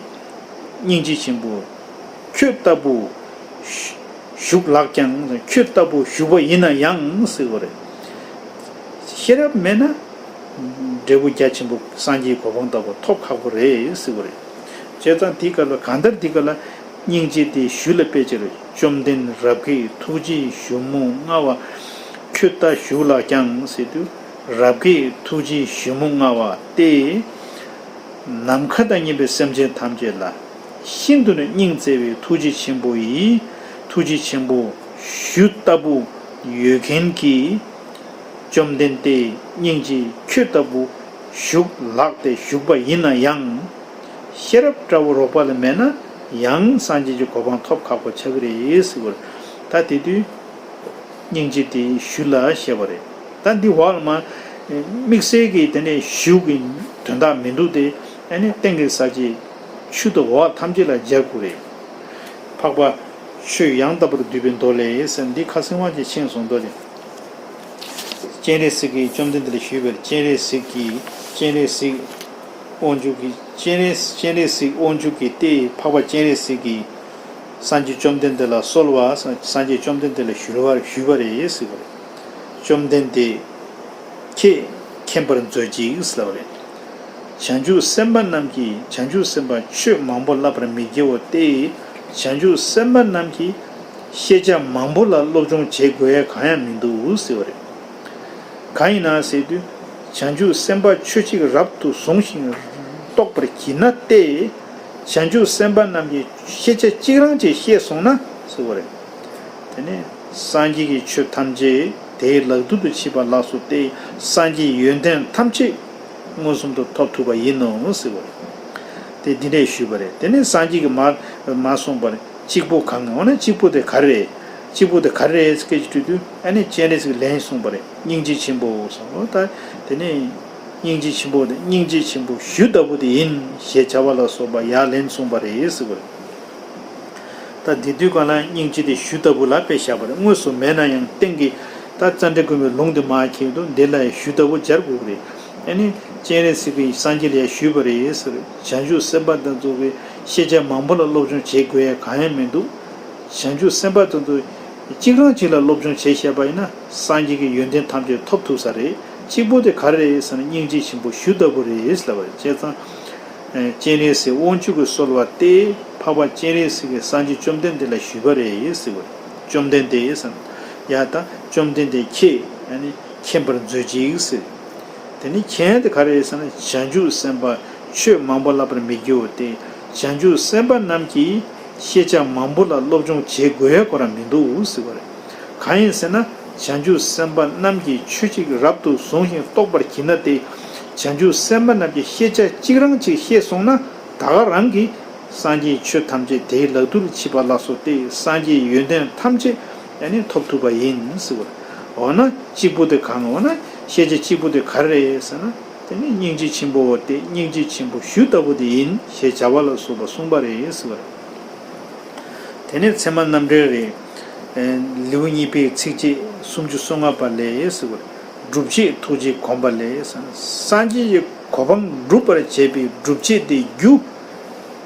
སྙིང་རྗེ་ཆེན་པོ་ཁྱོད་ལྟ་བུ་བཞུགས་ལགས་ཀྱང་། ཁྱོད་ལྟ་བུ་བཞུགས་པ་ཡིན་ན་ཡང་ཟེར་བ་རེད། ཤེས་རབ་མེད་ན་འབྲས་བུ་རྒྱ་ཆེན་པོ་སངས་རྒྱས་གོ་འཕང་ལྟ་བུ་ཐོབ་ཁག་པོ་རེད་ཟེར་བ་རེད། བྱས་ཙང་དེའི་སྐབས་ལ་གང་ལྟར་དེའི་སྐབས་ལ། སྙིང་རྗེ་དེ་གཞུ་ལ་དཔེ་ཅིག་རེད། བཅོམ་ལྡན་རབ་དགའི་ཐུགས་རྗེའི་གཞུ་མོ་མངའ་བ། ཆུ་ལྟར་བཞུགས་ལགས་ཀྱང་ཟེར་དུས། རབ་དགའི་ཐུགས་རྗེའི་ཞུ་མོ་མངའ་བ་སྟེ། ནམ་མཁའ་དང་མཉམ་པའི་སེམས་ཅན་ཐམས་ཅད་ལ་ཤིན་ཏུ་ནས་སྙིང་བརྩེ་བའི་ཐུགས་རྗེ་ཆེན་པོ་ཡི་ཐུགས་རྗེ་ཆེན་པོ་གཞུ་ལྟ་བུ་ཡོད་མཁན་གྱི་བཅོམ་ལྡན་ཏེ་སྙིང་རྗེ་ཁྱོད་ལྟ་བུ་བཞུགས་ལགས་ཏེ་བཞུགས་པ་ཡིན་ན་ཡང་། ཤེས་རབ་འདྲ་བོ་རོགས་པ་ལ་མེད་ན་ཡང་སངས་རྒྱས་ཀྱི་གོ་འཕང་ཐོབ་ཁག་པོ་ཆགས་ཀྱི་རེད་ཟེར་བར། ད་དེ་དུས་སྙིང་རྗེ་དེ་གཞུ་ལ་བཤད་པ་རེད། ད་འདི་འོག་ལ་མ་དམིགས་བསལ་གྱི་དེ་ནས་གཞུ་གི་དོན་དག་མི་འདུག་སྟེ། ཨ་ནི་སྟེང་གི་ས་བཅད་ཆུ་དང་འོག་ཐམས་ཅད་ལ་སྦྱར་དགོས་རེད། འཕགས་པ་ཆོས་ཡང་དག་པར་བསྡུས་པའི་མདོ་ལས་ཟེར། འདི་ཁ་སང་བ་ཅིག་ཕྱིན་སོང་མདོ་དེ། སྤྱན་རས་གཟིགས་ཀྱིས་བཅོམ་ལྡན་འདས་ལ་ཞུས་པར། སྤྱན་རས་གཟིགས་ཀྱིས། སྤྱན་རས་གཟིགས་དབང་ཕྱུག་གིས། སྤྱན་རས། སྤྱན་རས་གཟིགས་དབང་ཕྱུག་གིས་ཏེ། འཕགས་པ་སྤྱན་རས་གཟིགས་ཀྱིས་སངས་རྒྱས་བཅོམ་ལྡན་འདས་ལ་གསོལ་བ། སངས་རྒྱས་བཅོམ་ལྡན་འདས་ལ་ཞུ་བར་ཞུས་པ་རེད་ཟེར་བ་རེད། བཅོམ་ལྡན་འདས་ཁྱེད་མཁྱེན་པར་མཛོད་ཅིག་ཟེར་བ་རེད། བྱང་ཆུབ་སེམས་དཔའ་རྣམས་ཀྱིས་བྱང་ཆུབ་སེམས་དཔའ་ཆོས་མང་པོ་བསླབ་པར་མི་བགྱིའོ་སྟེ། བྱང་ཆུབ་སེམས་དཔའ་རྣམས་ཀྱིས་ཤེས་བྱ་མང་པོ་ལ་སློབ་སྦྱོང་བྱེད་དགོས་ཡ་གང་ཡང་མི་འདུག་ཟེར་བ་རེད། གང་ཡིན་ན་ཟེར་དུས། བྱང་ཆུབ་སེམས་དཔའ་ཆོས་གཅིག་རབ་ཏུ་བཟུང་ཞིང་རྟོགས་པར་བགྱིད་ན་སྟེ། བྱང་ཆུབ་སེམས་དཔའ་རྣམས་ཀྱིས་ཤེས་བྱ་གཅིག་རང་གཅིག་ཤེས་སོང་ན་ཟེར་བ་རེད། དེ་ནས་སངས་རྒྱས་ཀྱི་ཆོས་ཐམས་ཅད་དེའི་ལག་ཏུ་ཏུ་མཆིས་པ་ལགས་སོ་སྟེ། སངས་རྒྱས་ཡོན་ཏན་ཐམས་ཅད་མངོན་སུམ་དུ་ཐོབ་ཐུབ་པ་ཡིན་ནོ་ཟེར་བ་རེད། དེ་འདི་འདྲས་ཞུས་པ་རེད། དེ་ནས་སངས་རྒྱས་ཀྱིས་མར་མར་གསུངས་པ་རེད། གཅིག་པོ་གང་། འོ་ན་གཅིག་པོ་དེ་ག་རེ་རེད། གཅིག་པོ་དེ་ག་རེ་རེད་སྐད་ཅིག་དྲིས་དུས། ཨ་ནི་སྤྱན་རས་གཟིགས་ལན་གསུངས་པ་རེད། སྙིང་རྗེ་ཆེན་པོ་གསུངས། འོ་ད་དེ་ནས་སྙིང་རྗེ་ཆེན་པོ་དེ། སྙིང་རྗེ་ཆེན་པོ་གཞུ་ལྟ་བུ་དེ་ཡིན་ཞེས་བྱ་བ་ལ་སོགས་པ་ཡར་ལན་གསུངས་པ་རེད་ཟེར་བ་རེད། ད་དེ་དུས་གང་ལ་སྙིང་རྗེ་དེ་གཞུ་ལྟ་བུ་ལ་དཔེ་བཞག་པ་རེད། དངོས་སུ་མེད་ན་ཡང་སྟེང་གི་ད་ཙནྡྲ་མགོན་པོའི་ལུང་དེ་མར་ཁྱེར་དུས། འདི་ལ་ཡང་གཞུ་ལྟ་བུ་སྦྱར་དགོས་ཀྱི་རེད། ཨ་ནི་སྤྱན་རས་གཟིགས་ཀྱིས་སངས་རྒྱས་ལ་ཡང་ཞུས་པ་རེད་ཟེར། བྱང་ཆུབ་སེམས་དཔའ་དེ་ཚོ་གིས་ཤེས་བྱ་མང་པོ་ལ་སློབ་སྦྱོང་བྱེད་དགོས་ཡ་གང་ཡང་མི་འདུག་བྱང་ཆུབ་སེམས་དཔའ་དེ་ཚོ་གཅིག་རང་གཅིག་ལ་སློབ་སྦྱོང་བྱས་བཞག་པ་ཡིན་ན། སངས་རྒྱས་ཀྱི་ཡོན་ཏན་ཐམས་ཅད་ཐོབ་ཐུབ་ས་རེད། གཅིག་པོ་དེ་ག་རེ་རེད་ཟེར་ན། སྙིང་རྗེ་ཆེན་པོ་གཞུ་ལྟ་བུ་རེད་ལབ་པ་རེད། བྱས་ཙང་། ཨེ། སྤྱན་རས་གཟིགས་དབང་ཕྱུག་གིས་གསོལ་བ་སྟེ། འཕགས་པ་སྤྱན་རས་གཟིགས་ཀྱིས་སངས་རྒྱས་བཅོམ་ལྡན་འདས་ལ་ཞུས་པ་རེད་ཟེར་བ་རེད། བཅོམ་ལྡན་འདས་ཟེར་ན། ཡ་ད་བཅོམ་ལྡན་འདས་ཁྱེད་ཨ་ནི་མཁྱེན་པར་མཛོད་ཅིག་ཟེར། དེ་ནི་མཁྱེན་དེ་ག་རེ་རེད་ཟེར་ན། བྱང་ཆུབ་སེམས་དཔའ་ཆོས་མང་པོ་བསླབ་པར་མི་བགྱིའོ་སྟེ། བྱང་ཆུབ་སེམས་དཔའ་རྣམས་ཀྱིས་ཤེས་བྱ་མང་པོ་ལ་སློབ་སྦྱོང་བྱེད་དགོས་ཡ་ཁོ་རང་མི་འདུག་ཟེར་བ་རེད། གང་ཡིན་ཟེར་ན། བྱང་ཆུབ་སེམས་དཔའ་རྣམས་ཀྱིས་ཆོས་གཅིག་རབ་ཏུ་བཟུང་ཞིང་རྟོགས་པར་བགྱིད་ན་སྟེ། བྱང་ཆུབ་སེམས་དཔའ་རྣམས་ཀྱིས་ཤེས་བྱ་གཅིག་རང་གཅིག་ཤེས་སོང་ན། ད་ག་རང་གིས་སངས་རྒྱས་ཆོས་ཐམས་ཅད་དེའི་ལག་ཏུ་མཆིས་པ་ལགས་སོ་སྟེ། སངས་རྒྱས་ཡོན་ཏན་ཐམས་ཅད་ཨ་ནི་ཐོབ་ཐུབ་པ་ཡིན་ཟེར་བ་རེད། འོ་ན་གཅིག་པུ་དེ་གང་། འོ་ན་ཤེས་བྱ་གཅིག་པུ་དེ་ག་རེ་རེད་ཟེར་ན། དེ་ནི་སྙིང་རྗེ་ཆེན་པོ་སྟེ། སྙིང་རྗེ་ཆེན་པོ་གཞུ་ལྟ་བུ་དེ་ཡིན་ཞེས་བྱ་བ་ལ་སོགས་པ་གསུངས་པ་རེད་ཟེར་བ་རེད། དེ་ནས་ཚད་མ་རྣམ་འགྲེལ་རེད། ཨེ། ལེའུ་གཉིས་པའི་ཚིགས་བཅད་སུམ་ཅུ་སོ་ལྔ་པ་ལས་ཟེར་བ་རེད། སྒྲུབ་བྱེད་ཐུགས་རྗེས་གོམས་པ་ལས་ཟེར་ན། སངས་རྒྱས་ཀྱི་གོ་འཕང་སྒྲུབ་པར་བྱེད་པའི་སྒྲུབ་བྱེད་དེ་རྒྱུ་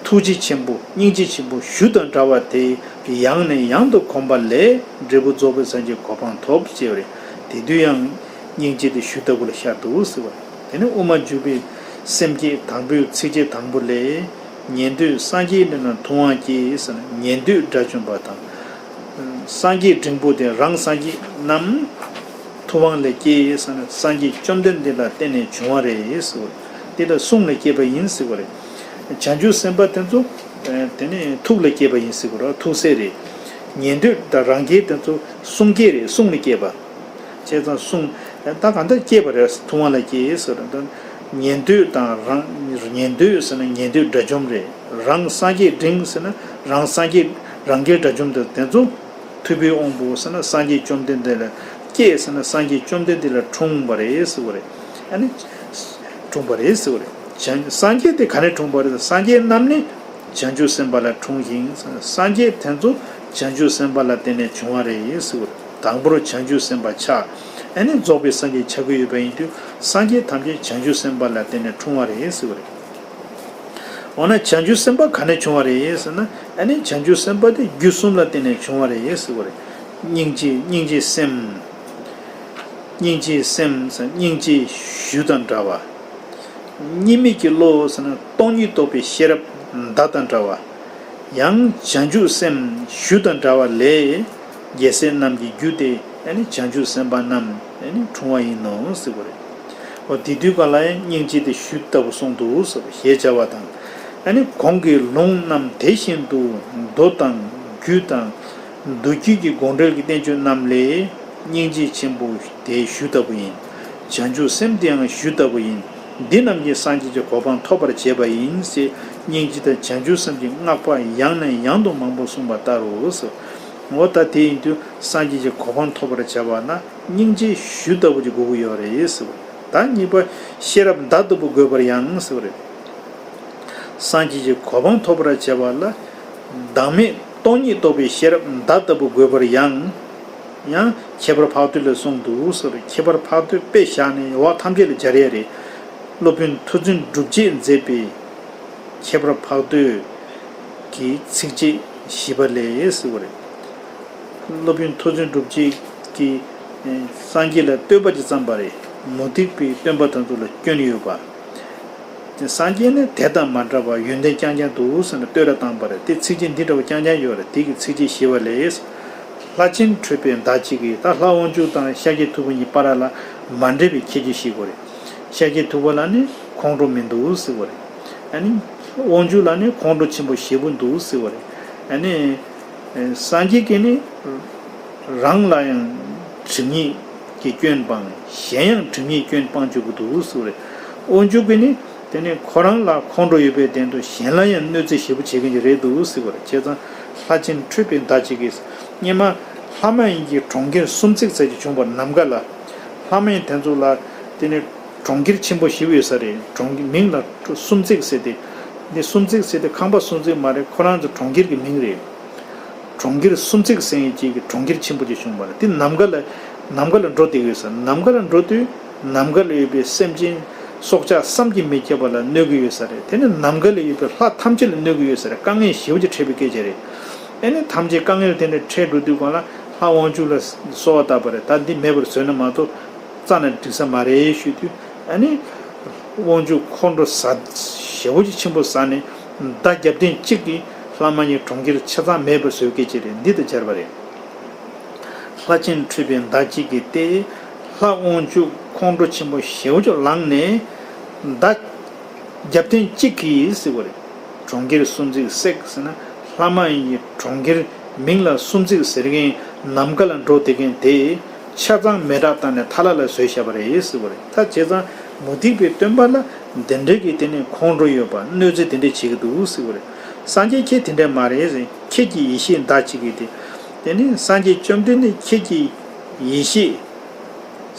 ཐུགས་རྗེ་ཆེན་པོ། སྙིང་རྗེ་ཆེན་པོ་གཞུ་དང་འདྲ་བ་དེ་ཡང་ནས་ཡང་དུ་གོམས་པ་ལས། འབྲས་བུ་རྫོགས་པའི་སངས་རྒྱས་གོ་འཕང་ཐོབ་ཅེས་རེད། དེ་དུས་ཡང་སྙིང་རྗེ་དེ་གཞུ་ལྟ་བུ་ལ་ཤར་འདུག་ཟེར་བ། དེ་ནས་དབུ་མ་འཇུག་པའི་སེམས་བསྐྱེད་དང་པོའི་ཚིགས་བཅད་དང་པོ་ལས། ཉན་ཐོས་སངས་རྒྱས་འདྲེན་ན་ཐུབ་དབང་སྐྱེས་ཟེར་ན། ཉན་ཐོས་དགྲ་བཅོམ་པ་དང་། སངས་རྒྱས་འབྲིང་པོ་དེ་རང་སངས་རྒྱས་རྣམས་ཐུབ་དབང་ལས་སྐྱེས་ཟེར་ན། སངས་རྒྱས་བཅོམ་ལྡན་འདས་ལ་བརྟེན་ནས་བྱུང་བ་རེད་ཟེར་བ། དེ་ལ་གསུང་ལས་སྐྱེས་པ་ཡིན་ཟེར་བ་རེད། བྱང་ཆུབ་སེམས་དཔའ་དེ་ཚོ་དེ་ནས་ཐུགས་ལས་སྐྱེས་པ་ཡིན་ཟེར་བ་རེད། ཐུགས་སྲས་རེད། ཉན་ཐོས་དང་རང་རྒྱལ་དེ་ཚོ་གསུང་སྐྱེས་རེད། གསུང་ལས་སྐྱེས་པ། བྱས་ཙང་གསུང་། ད་གང་ལྟར་སྐྱེས་པ་རེད། ཐུབ་དབང་ལ་སྐྱེས་ཟེར་བ་དང་། ཉན་ཐོས་དང་རང་། ཉན་ཐོས་ཟེར་ན་ཉན་ཐོས་དགྲ་བཅོམ་རེད། རང་སངས་རྒྱས་འབྲིང་ཟེར་ན་རང་སངས་རྒྱས། རང་རྒྱལ་དགྲ་བཅོམ་དེ་དེ་ཚོ། ཐུབ་པའི་དབང་པོ་ཟེར་ན་སངས་རྒྱས་བཅོམ་ལྡན་འདས་ལ་སྐྱེས་ཟེར་ན། སངས་རྒྱས་བཅོམ་ལྡན་འདས་ལ་འཁྲུངས་པ་རེད་ཟེར་བ་རེད། ཨ་ནི་འཁྲུངས་པ་རེད་ཟེར་བ་རེད། བྱང་། སངས་རྒྱས་དེ་ག་ནས་འཁྲུངས་པ་རེད། སངས་རྒྱས་རྣམས་ནི་བྱང་ཆུབ་སེམས་དཔའ་ལ་འཁྲུངས་ཤིང་། སངས་རྒྱས་དེ་ཚོ་བྱང་ཆུབ་སེམས་དཔའ་ལ་བརྟེན་ནས་བྱུང་བ་རེད་ཟེར་བ་རེད། དང་པོར་བྱང་ཆུབ་སེམས་དཔའ་ཆགས། ཨ་ནི་རྫོགས་པའི་སངས་རྒྱས་ཆགས་ཀྱི་ཡོད་པ་ཡིན་དུས། སངས་རྒྱས་ཐམས་ཅད་བྱང་ཆུབ་སེམས་དཔའ་ལ་བརྟེན་ནས་འཁྲུངས་པ་རེད་ཟེར་བ་རེད། འོ་ན་བྱང་ཆུབ་སེམས་དཔའ་ག་ནས་བྱུང་བ་རེད་ཟེར་ན། ཨ་ནི་བྱང་ཆུབ་སེམས་དཔའ་དེ་རྒྱུ་གསུམ་ལ་བརྟེན་ནས་བྱུང་བ་རེད་ཟེར་བ་རེད། སྙིང་རྗེ། སྙིང་རྗེ་སེམས། སྙིང་རྗེ་སེམས་ཟེར། སྙིང་རྗེ་གཞུ་དང་འདྲ་བ། གཉིས་མེད་ཀྱི་བློ་ཟེར་ན་སྟོང་ཉིད་རྟོགས་པའི་ཤེས་རབ་མདའ་དང་འདྲ་བ། ཡང་བྱང་ཆུབ་སེམས་གཞུ་དང་འདྲ་བ་ལས། རྒྱལ་སྲས་རྣམས་ཀྱི་རྒྱུ་སྟེ། ཨ་ནི་བྱང་ཆུབ་སེམས་དཔའ་རྣམས་ཨ་ནི་འཁྲུངས་པ་ཡིན་ནོ་ཟེར་བ་རེད། འོ་དེ་དུས་ག་ལ་ཡང་སྙིང་རྗེ་དེ་གཞུ་ལྟ་བུ་གསུངས་འདུག་ཟེར་བ་ཞེས་བྱ་བ་དང་། ཨ་ནི་གོང་གི་ལུང་རྣམས་དེ་བཞིན་དུ་མདོ་དང་རྒྱུད་དང་མདོ་རྒྱུད་ཀྱི་དགོངས་འགྲེལ་གྱི་བསྟན་བཅོས་རྣམས་ལས། སྙིང་རྗེ་ཆེན་པོ་དེ་གཞུ་ལྟ་བུ་ཡིན། བྱང་ཆུབ་སེམས་དེའང་གཞུ་ལྟ་བུ་ཡིན། འདི་རྣམས་ཀྱིས་སངས་རྒྱས་ཀྱི་གོ་འཕང་ཐོབ་པར་བྱེད་པ་ཡིན་ཞེས། སྙིང་རྗེ་དང་བྱང་ཆུབ་སེམས་ཀྱི་བསྔགས་པ་ཡང་ནས་ཡང་དུ་མང་པོ་གསུངས་པ་ལྟར་རོ། འོ་ད་དེ་ཡིན་དུས་སངས་རྒྱས་ཀྱི་གོ་འཕང་ཐོབ་པར་བྱ་བ་ན་སྙིང་རྗེ་གཞུ་ལྟ་བུ་ཅིག་དགོས་ཀྱི་ཡོད་རེད་ཟེར་བ་རེད། ད་གཉིས་པ་ཤེས་རབ་མདའ་ལྟ་བུ་དགོས་པར་ཡང་ཟེར་བ་རེད། སངས་རྒྱས་ཀྱི་གོ་འཕང་ཐོབ་པར་བྱ་བ་ལ་བདག་མེད་སྟོང་ཉིད་རྟོགས་པའི་ཤེས་རབ་མདའ་ལྟ་བུ་དགོས་པར་ཡང་། ཡང་ཁྱད་པར་འཕགས་བསྟོད་ལས་གསུངས་འདུག་ཟེར་བ་རེད། ཁྱད་པར་འཕགས་བསྟོད་དཔེ་བཞག་ནས་འོག་ཐམས་ཅད་ལ་སྦྱར་ཡ་རེད། སློབ་དཔོན་མཐོ་བཙུན་གྲུབ་རྗེས་མཛད་པའི་ཁྱད་པར་འཕགས་བསྟོད་ཀྱི་ཚིགས་བཅད་བཞི་པ་ལས་ཟེར་བ་རེད། སློབ་དཔོན་མཐོ་བཙུན་གྲུབ་རྗེས་ཀྱིས་སངས་རྒྱས་ལ་བསྟོད་པ་ཅིག་བརྩམས་པ་རེད། མུ་སྟེགས་པའི་སྟོན་པ་དེ་ཚོ་ལ་སྐྱོན་ཡོད་པ། དེ་སངས་རྒྱས་ནི་དེ་དང་མ་འདྲ་བར་ཡོན་ཏན་རྐྱང་རྐྱང་འདུག་ཟེར་ནས་བསྟོད་ར་བཏང་པ་རེད། དེ་ཚིགས་བཅད་འདི་འདྲ་བ་རྐྱང་རྐྱང་ཡོད་རེད། དེ་གི་ཚིགས་བཅད་བཞི་པ་ལས། ལྷ་ཆེན་ཁྲོས་པའི་མདའ་གཅིག་གིས། ད་ལྷ་དབང་ཕྱུག་དང་ཤཱཀྱ་ཐུབ་པ་གཉིས་བར་ལ་མ་འདྲེས་པའི་ཁྱད་ཆོས་ཤིག་གོ་རེད། ཤཱཀྱ་ཐུབ་པ་ལ་ནི་ཁོང་ཁྲོ་མི་འདུག་ཟེར་བ་རེད། ཨ་ནི་དབང་ཕྱུག་ལ་ནི་ཁོང་ཁྲོ་ཆེན་པོ་ཞེ་པོ་འདུག་ཟེར་བ་རེད། ཨ་ནི་སངས་རྒྱས་ཀྱིས་ནི་རང་ལ་ཡང་སྒྲིབ་གཉིས་ཀྱི་སྐྱོན་སྤང་། གཞན་ཡང་སྒྲིབ་གཉིས་སྐྱོན་སྤང་བཅུག་གི་འདུག་ཟེར་བ་རེད། དབང་ཕྱུག་གིས་ནི་དེ་ནི་ཁོ་རང་ལ་ཁོང་ཁྲོ་ཡོད་པའི་སྟེང་དུ་གཞན་ལ་ཡང་གནོད་འཚེ་ཞེ་པོ་བྱེད་མཁན་ཅིག་རེད་འདུག་ཟེར་བ་རེད། བྱས་ཙང་ལྷ་ཆེན་ཁྲོས་པའི་མདའ་གཅིག་གིས། སྔོན་མ་ལྷ་མ་ཡིན་གྱི་གྲོང་ཁྱེར་སུམ་བརྩེགས་ཟེར་གྱི་བྱུང་བ་ནམ་མཁའ་ལ། ལྷ་མ་ཡིན་དེ་ཚོ་ལ་དེ་ནི་གྲོང་ཁྱེར་ཆེན་པོ་ཞེ་པོ་ཡོད་ས་རེད། གྲོང་གི་མིང་ལ་སུམ་བརྩེགས་ཟེར་ཏེ། འདི་སུམ་བརྩེགས་ཟེར་ཏེ་ཁང་པ་སུམ་བརྩེགས་མ་རེད། ཁོ་རང་ཚོ་གྲོང་ཁྱེར་གྱི་མིང་རེད། གྲོང་ཁྱེར་སུམ་བརྩེགས་ཟེར་མཁན་ཅིག་གི་གྲོང་ཁྱེར་ཆེན་པོ་ཅིག་བྱུང་བ་རེད། དེ་ནམ་མཁའ་ལ་ནམ་མཁའ་ལ་འགྲོ་བསྡད་ཀྱི་ཡོད་ས་རེད། ནམ་མཁའ་ལ་འགྲོ་དུས་ནམ་མཁའ་ལ་ཡོད་པའི་སེམས་ཅན་སྲོག་ཆགས་བསམ་གྱིས་མི་ཁྱབ་པ་ལ་གནོད་ཀྱི་ཡོད་ས་རེད། དེ་ནི་ནམ་མཁའ་ལ་ཡོད་པའི་ལྷ་ཐམས་ཅད་ལ་གནོད་ཀྱི་ཡོད་ས་རེད། དཀའ་ངལ་ཞེ་པོ་ཅིག་འཕྲད་པའི་སྐད་ཆ་རེད། ཨ་ནི་ཐམས་ཅད་དཀའ་ངལ་དེ་འདྲ་འཕྲད་འགྲོ་དུས་གང་ལ་ལྷ་དབང་ཕྱུག་ལ་གསོལ་བ་བཏབ་པ་རེད། ད་འདི་མེད་པར་བཟོས་ན་མ་གཏོགས་རྩ་ནས་འགྲིག་ས་མ་རེད་ཞུས་དུས། ཨ་ནི་དབང་ཕྱུག་ཁོང་ཁྲོ་ཟ་ཞེ་པོ་ཅིག་ཆེན་པོ་ཟ་ནས་མདའ་རྒྱབ་རྟེན་གཅིག་གིས་ལྷ་མ་ཡིན་གྲོང་ཁྱེར་ཆ་ཚང་མེད་པར་བཟོས་སྐད་ཆ་རེད། འདི་དང་སྦྱར་བ་རེད། ལྷ་ཆེན་ཁྲོས་པའི་མདའ་གཅིག་གིས་ཏེ། ལྷ་དབང་ཕྱུག་ཁོང་ཁྲོ་ཆེན་པོ་ཞེ་པོ་ཅིག་ལངས་ནས་མདའ་རྒྱབ་རྟེན་གཅིག་གིས་ཟེར་བ་རེད། གྲོང་ཁྱེར་སུམ་བརྩེགས་བསྲེགས་ཟེར་ན་ལྷ་མ་ཡིན་གྱི་གྲོང་ཁྱེར་མིང་ལ་སུམ་བརྩེགས་ཟེར་མཁན་ནམ་མཁའ་ལ་འགྲོ་བསྡད་མཁན་དེ་ཆ་ཚང་མེ་སྲེག་བཏང་ནས་ཐལ་ལ་ལ་བཟོས་བཞག་པ་རེད་ཟེར་བ་རེད། ད་བྱས་ཙང་མུ་སྟེགས་པའི་སྟོན་པ་ལ་འདི་འདྲའི་གི་དེ་ནི་ཁོང་ཁྲོ་ཡོད་པ་གནོད་འཚེ་དེ་འདྲས་བྱེད་ཀྱི་འདུག་ཟེར་བ་རེད། སངས་རྒྱས་ཁྱེད་དེ་འདྲས་མ་རེད་ཟེར། ཁྱེད་ཀྱི་ཡེ་ཤེས་མདའ་གཅིག་གིས་དེ། དེ་ནི་སངས་རྒྱས་བཅོམ་ལྡན་འདས་ཁྱེད་ཀྱི་ཡེ་ཤེས་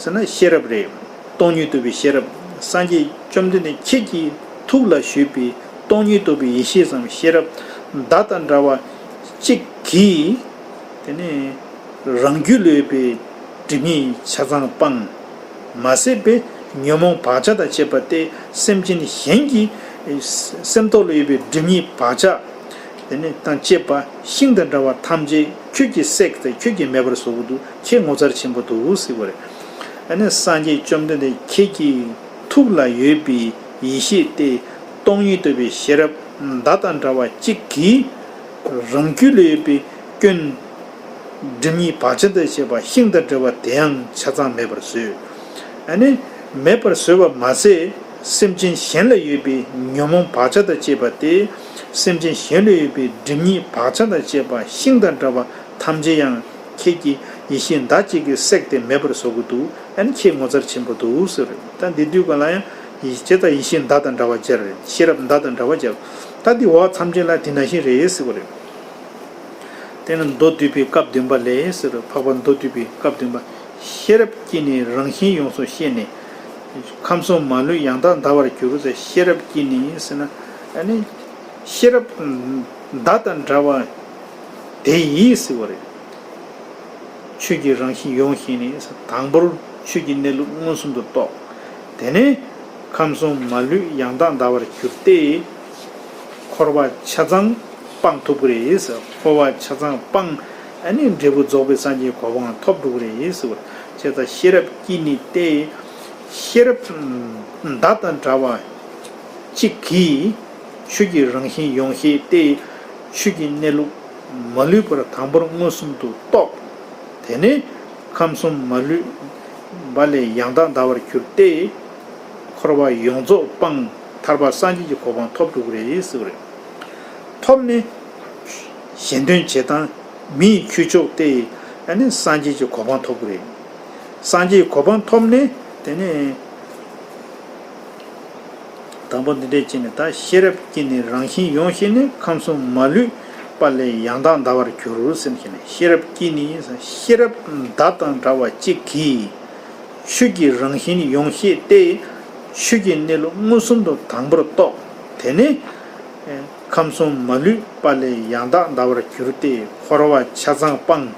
ཟེར་ན་ཤེས་རབ་རེད། སྟོང་ཉིད་རྟོགས་པའི་ཤེས་རབ། སངས་རྒྱས་བཅོམ་ལྡན་འདས་ཁྱེད་ཀྱི་ཐུགས་ལ་བཞུགས་པའི་སྟོང་ཉིད་རྟོགས་པའི་ཡེ་ཤེས་སམ་ཤེས་རབ་མདའ་དང་འདྲ་བ་གཅིག་གིས་དེ་ནི་རང་རྒྱུད་ལ་ཡོད་པའི་སྒྲིབ་གཉིས་ཆ་ཚང་སྤངས། མ་ཟད་པའི་ཉོན་མོངས་བག་ཆགས་དང་བཅས་པ་སྟེ་སེམས་ཅན་གཞན་གྱི་སེམས་ཐོག་ལ་ཡོད་པའི་སྒྲིབ་གཉིས་བག་ཆགས། དེ་ནི་དང་བཅས་པ་ཤིང་དང་འདྲ་བ་ཐམས་ཅད་ཁྱོད་ཀྱིས་བསྲེགས་ཏེ་ཁྱོད་ཀྱིས་མེད་པར་བཟོ་གི་འདུག་ཁྱེད་ངོ་མཚར་ཆེན་པོ་འདུག་ཟེར་བ་རེད། ཨ་ནི་སངས་རྒྱས་བཅོམ་ལྡན་འདས་ཁྱེད་ཀྱི་ཐུགས་ལ་ཡོད་པའི་ཡེ་ཤེས་ཏེ་སྟོང་ཉིད་རྟོགས་པའི་ཤེས་རབ་མདའ་དང་འདྲ་བ་གཅིག་གིས་རང་རྒྱུད་ལ་ཡོད་པའི་སྐྱོན་སྒྲིབ་གཉིས་བག་ཆགས་དང་བཅས་པ་ཤིང་དང་འདྲ་བ་དེའང་ཆ་ཚང་མེད་པར་བཟོས། ཨ་ནི་མེད་པར་བཟོས་པ་མ་ཟད་སེམས་ཅན་གཞན་ལ་ཡོད་པའི་ཉོན་མོངས་བག་ཆགས་དང་བཅས་པ་སྟེ་སེམས་ཅན་གཞན་ལ་ཡོད་པའི་སྒྲིབ་གཉིས་བག་ཆགས་དང་བཅས་པ་ཤིང་དང་འདྲ་བ་ཐམས་ཅད་ཡང་ཁྱེད་ཀྱི་ཡེ་ཤེས་མདའ་གཅིག་གིས་བསྲེགས་ཏེ་མེད་པར་བཟོ་གི་འདུག་ཨ་ནི་ཁྱེད་ངོ་མཚར་ཆེན་པོ་འདུག་ཟེར། ད་འདི་དུས་ག་ལ་ཡང་ཡེ་ཤེས་དང་ཡེ་ཤེས་མདའ་དང་འདྲ་བ་སྦྱར། ཤེས་རབ་མདའ་དང་འདྲ་བ་སྦྱར། ད་འདི་འོག་ཐམས་ཅད་ལ་དེ་ནང་བཞིན་རེད་ཟེར་བ་རེད། དེ་ནི་མདོ་སྡུད་པའི་སྐབས་བདུན་པ་ལས་ཟེར། འཕགས་པ་མདོ་སྡུད་པའི་སྐབས་བདུན་པ། ཤེས་རབ་ཀྱིས་ནི་རང་བཞིན་ཡོངས་སུ་ཤེས་ནས། ཁམས་གསུམ་མ་ལུས་ཡང་དག་འདའ་བར་འགྱུར་ཟེར། ཤེས་རབ་ཀྱིས་ནི་ཟེར་ན་ཨ་ནི་ཤེས་རབ་མདའ་དང་འདྲ་བ་དེ་ཡིས་ཟེར་བ་རེད། ཆོས་ཀྱི་རང་བཞིན་ཡོངས་ཤེས་ནས། དང་པོར་ཆོས་ཀྱི་གནས་ལུགས་མངོན་སུམ་དུ་རྟོགས། དེ་ནས་ཁམས་གསུམ་མ་ལུས་ཡང་དག་འདའ་བར་འགྱུར་ཏེ། འཁོར་བ་ཆ་ཚང་སྤང་ཐུབ་ཀྱི་རེད། འཁོར་བ་ཆ་ཚང་སྤངས། ཨ་ནི་འབྲས་བུ་རྫོགས་པའི་སངས་རྒྱས་གོ་འཕང་ཐོབ་འགྲོ་གི་རེད་ཟེར་བ། བྱས་ཙང་ཤེས་རབ་ཀྱིས་ནི་སྟེ། ཤེས་རབ་མདའ་དང་འདྲ་བ་གཅིག་གིས་ཆོས་ཀྱི་རང་བཞིན་ཡོངས་ཤེས་ཏེ། ཆོས་ཀྱི་གནས་ལུགས་མ་ལུས་པར་དང་པོར་མངོན་སུམ་དུ་རྟོགས། དེ་ནས་ ཁམས་གསུམ་མ་ལུས་པ་ལས་ཡང་དག་འདའ་བར་གྱུར་ཏེ། འཁོར་བ་ཡོངས་རྫོགས་སྤངས་ཐར་པ་སངས་རྒྱས་ཀྱི་གོ་འཕང་ཐོབ་འགྲོ་གི་རེད་ཟེར་བ་རེད། ཐོབ་ནས་གཞན་དོན་བྱེད་སྟངས་མི་ཡི་ཁྱུ་མཆོག་སྟེ། ཨ་ནི་སངས་རྒྱས་ཀྱི་གོ་འཕང་ཐོབ་ཀྱི་རེད། སངས་རྒྱས་ཀྱི་གོ་འཕང་ཐོབ་ནས་དེ་ནས། དང་པོ་འདི་འདྲས་བྱས་ནས། ད་ཤེས་རབ་ཀྱིས་ནི་རང་བཞིན་ཡོངས་ཤེས་ནས། ཁམས་གསུམ་མ་ལུས་པ་ལས་ཡང་དག་འདའ་བར་འགྱུར་ཟེར་ནས་བཤད་ནས། ཤེས་རབ་ཀྱིས་ནི། ཤེས་རབ་མདའ་དང་འདྲ་བ་གཅིག་གིས། ཆོས་ཀྱི་རང་བཞིན་ཡོངས་ཤེས་ཏེ། ཆོས་ཀྱི་གནས་ལུགས་མངོན་སུམ་དུ་དང་པོར་རྟོགས། དེ་ནས། ཁམས་གསུམ་མ་ལུས་པ་ལས་ཡང་དག་འདའ་བར་གྱུར་ཏེ། འཁོར་བ་ཆ་ཚང་སྤངས།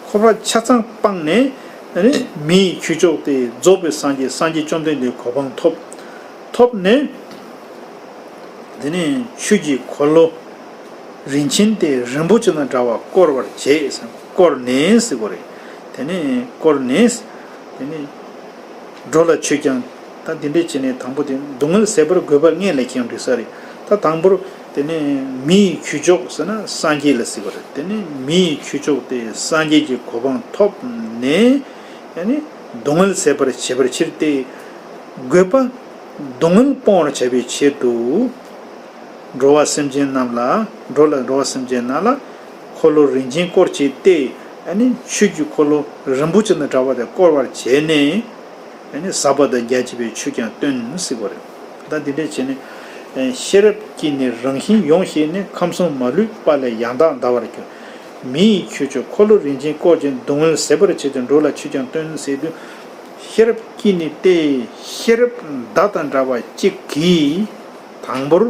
འཁོར་བ་ཆ་ཚང་སྤངས་ནས། མི་ཡི་ཁྱུ་མཆོག་སྟེ་རྫོགས་པའི་སངས་རྒྱས། སངས་རྒྱས་བཅོམ་ལྡན་འདས་གོ་འཕང་ཐོབ། ཐོབ་ནས། དེ་ནས་ཆོས་ཀྱི་འཁོར་ལོ་རིན་ཆེན་དེ་རིན་པོ་ཆེ་དང་འདྲ་བ་བསྐོར་བར་བྱས། བསྐོར་ནས་ཟེར་གྱི་ཡོད་རེད། དེ་ནས་བསྐོར་ནས། དེ་ནས་འགྲོ་ལ་ཆོས་ཀྱང་། ད་འདི་འདྲས་བྱས་ནས། དང་པོ་དེ་སྡུག་བསྔལ་ཟད་པར་དགོས་པ་སྔོན་ལ་ཁྱེར་ཡང་འགྲིག་ས་རེད། ད་དང་པོར་དེ་ནས་མི་ཡི་ཁྱུ་མཆོག་ཟེར་ན་སངས་རྒྱས་ལ་ཟེར་གྱི་ཡོད་རེད། དེ་ནས་མི་ཡི་ཁྱུ་མཆོག་སྟེ་སངས་རྒྱས་ཀྱི་གོ་འཕང་ཐོབ་ནས། ཡ་ནི་སྡུག་བསྔལ་ཟད་པར་བྱེད་པའི་ཕྱིར་ཏེ། དགོས་པ་སྡུག་བསྔལ་སྤོང་བར་བྱ་བའི་ཕྱིར་དུ། འགྲོ་བ་སེམས་ཅན་རྣམས་ལ། འགྲོ་ལ། འགྲོ་བ་སེམས་ཅན་རྣམས་ལ་འཁོར་ལོ་རིན་ཆེན་བསྐོར་བྱས་ཏེ། ཨ་ནི་ཆོས་ཀྱི་འཁོར་ལོ་རིན་པོ་ཆེ་དང་འདྲ་བ་དེ་བསྐོར་བར་བྱས་ནས། ཨ་ནི་ཟབ་པ་དང་རྒྱ་ཆེ་བའི་ཆོས་ཀྱང་སྟོན་ཟེར་གྱི་ཡོད་རེད། ད་འདི་འདྲས་བྱས་ནས། ཤེས་རབ་ཀྱིས་ནི་རང་བཞིན་ཡོངས་ཤེས་ནས། ཁམས་གསུམ་མ་ལུས་པ་ལས་ཡང་དག་འདའ་བར་གྱུར། མི་ཡི་ཁྱུ་མཆོག་འཁོར་ལོ་རིན་ཆེན་བསྐོར་བྱས། སྡུག་བསྔལ་ཟད་པར་བྱེད་ཅིང་འགྲོ་ལ་ཆོས་ཀྱང་སྟོན་ཟེར་དུས། ཤེས་རབ་ཀྱིས་ནི་སྟེ། ཤེས་རབ་མདའ་དང་འདྲ་བ་གཅིག་གིས། དང་པོར་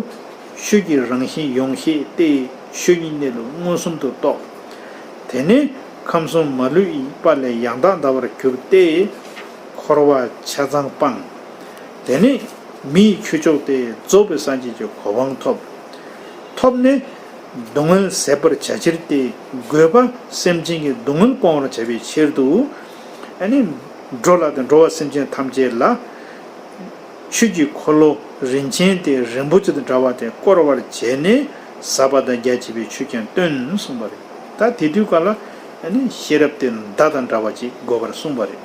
ཆོས་ཀྱི་རང་བཞིན་ཡོངས་ཤེས་ཏེ། ཆོས་ཉིད་གནས་ལུགས་མངོན་སུམ་དུ་རྟོགས། དེ་ནས་ཁམས་གསུམ་མ་ལུས་པ་ལས་ཡང་དག་འདའ་བར་གྱུར་ཏེ། འཁོར་བ་ཆ་ཚང་སྤངས། དེ་ནས་མི་ཡི་ཁྱུ་མཆོག་སྟེ་རྫོགས་པའི་སངས་རྒྱས་ཀྱི་གོ་འཕང་ཐོབ། ཐོབ་ནས་སྡུག་བསྔལ་ཟད་པར་བྱ་ཕྱིར་ཏེ། དགོས་པ་སེམས་ཅན་གྱི་སྡུག་བསྔལ་སྤོང་བར་བྱ་བའི་ཕྱིར་དུ། ཨ་ནི་འགྲོ་ལ་དང་འགྲོ་བ་སེམས་ཅན་ཐམས་ཅད་ལ། ཆོས་ཀྱི་འཁོར་ལོ་རིན་ཆེན་དེ་རིན་པོ་ཆེ་དང་འདྲ་བ་དེ་བསྐོར་བར་བྱས་ནས། ཟབ་པ་དང་རྒྱ་ཆེ་བའི་ཆོས་ཀྱང་སྟོན་གསུངས་པ་རེད། ད་དེ་དུས་ག་ལ་ཨ་ནི་ཤེས་རབ་དེ་མདའ་དང་འདྲ་བ་ཅིག་དགོས་པར་གསུངས་པ་རེད།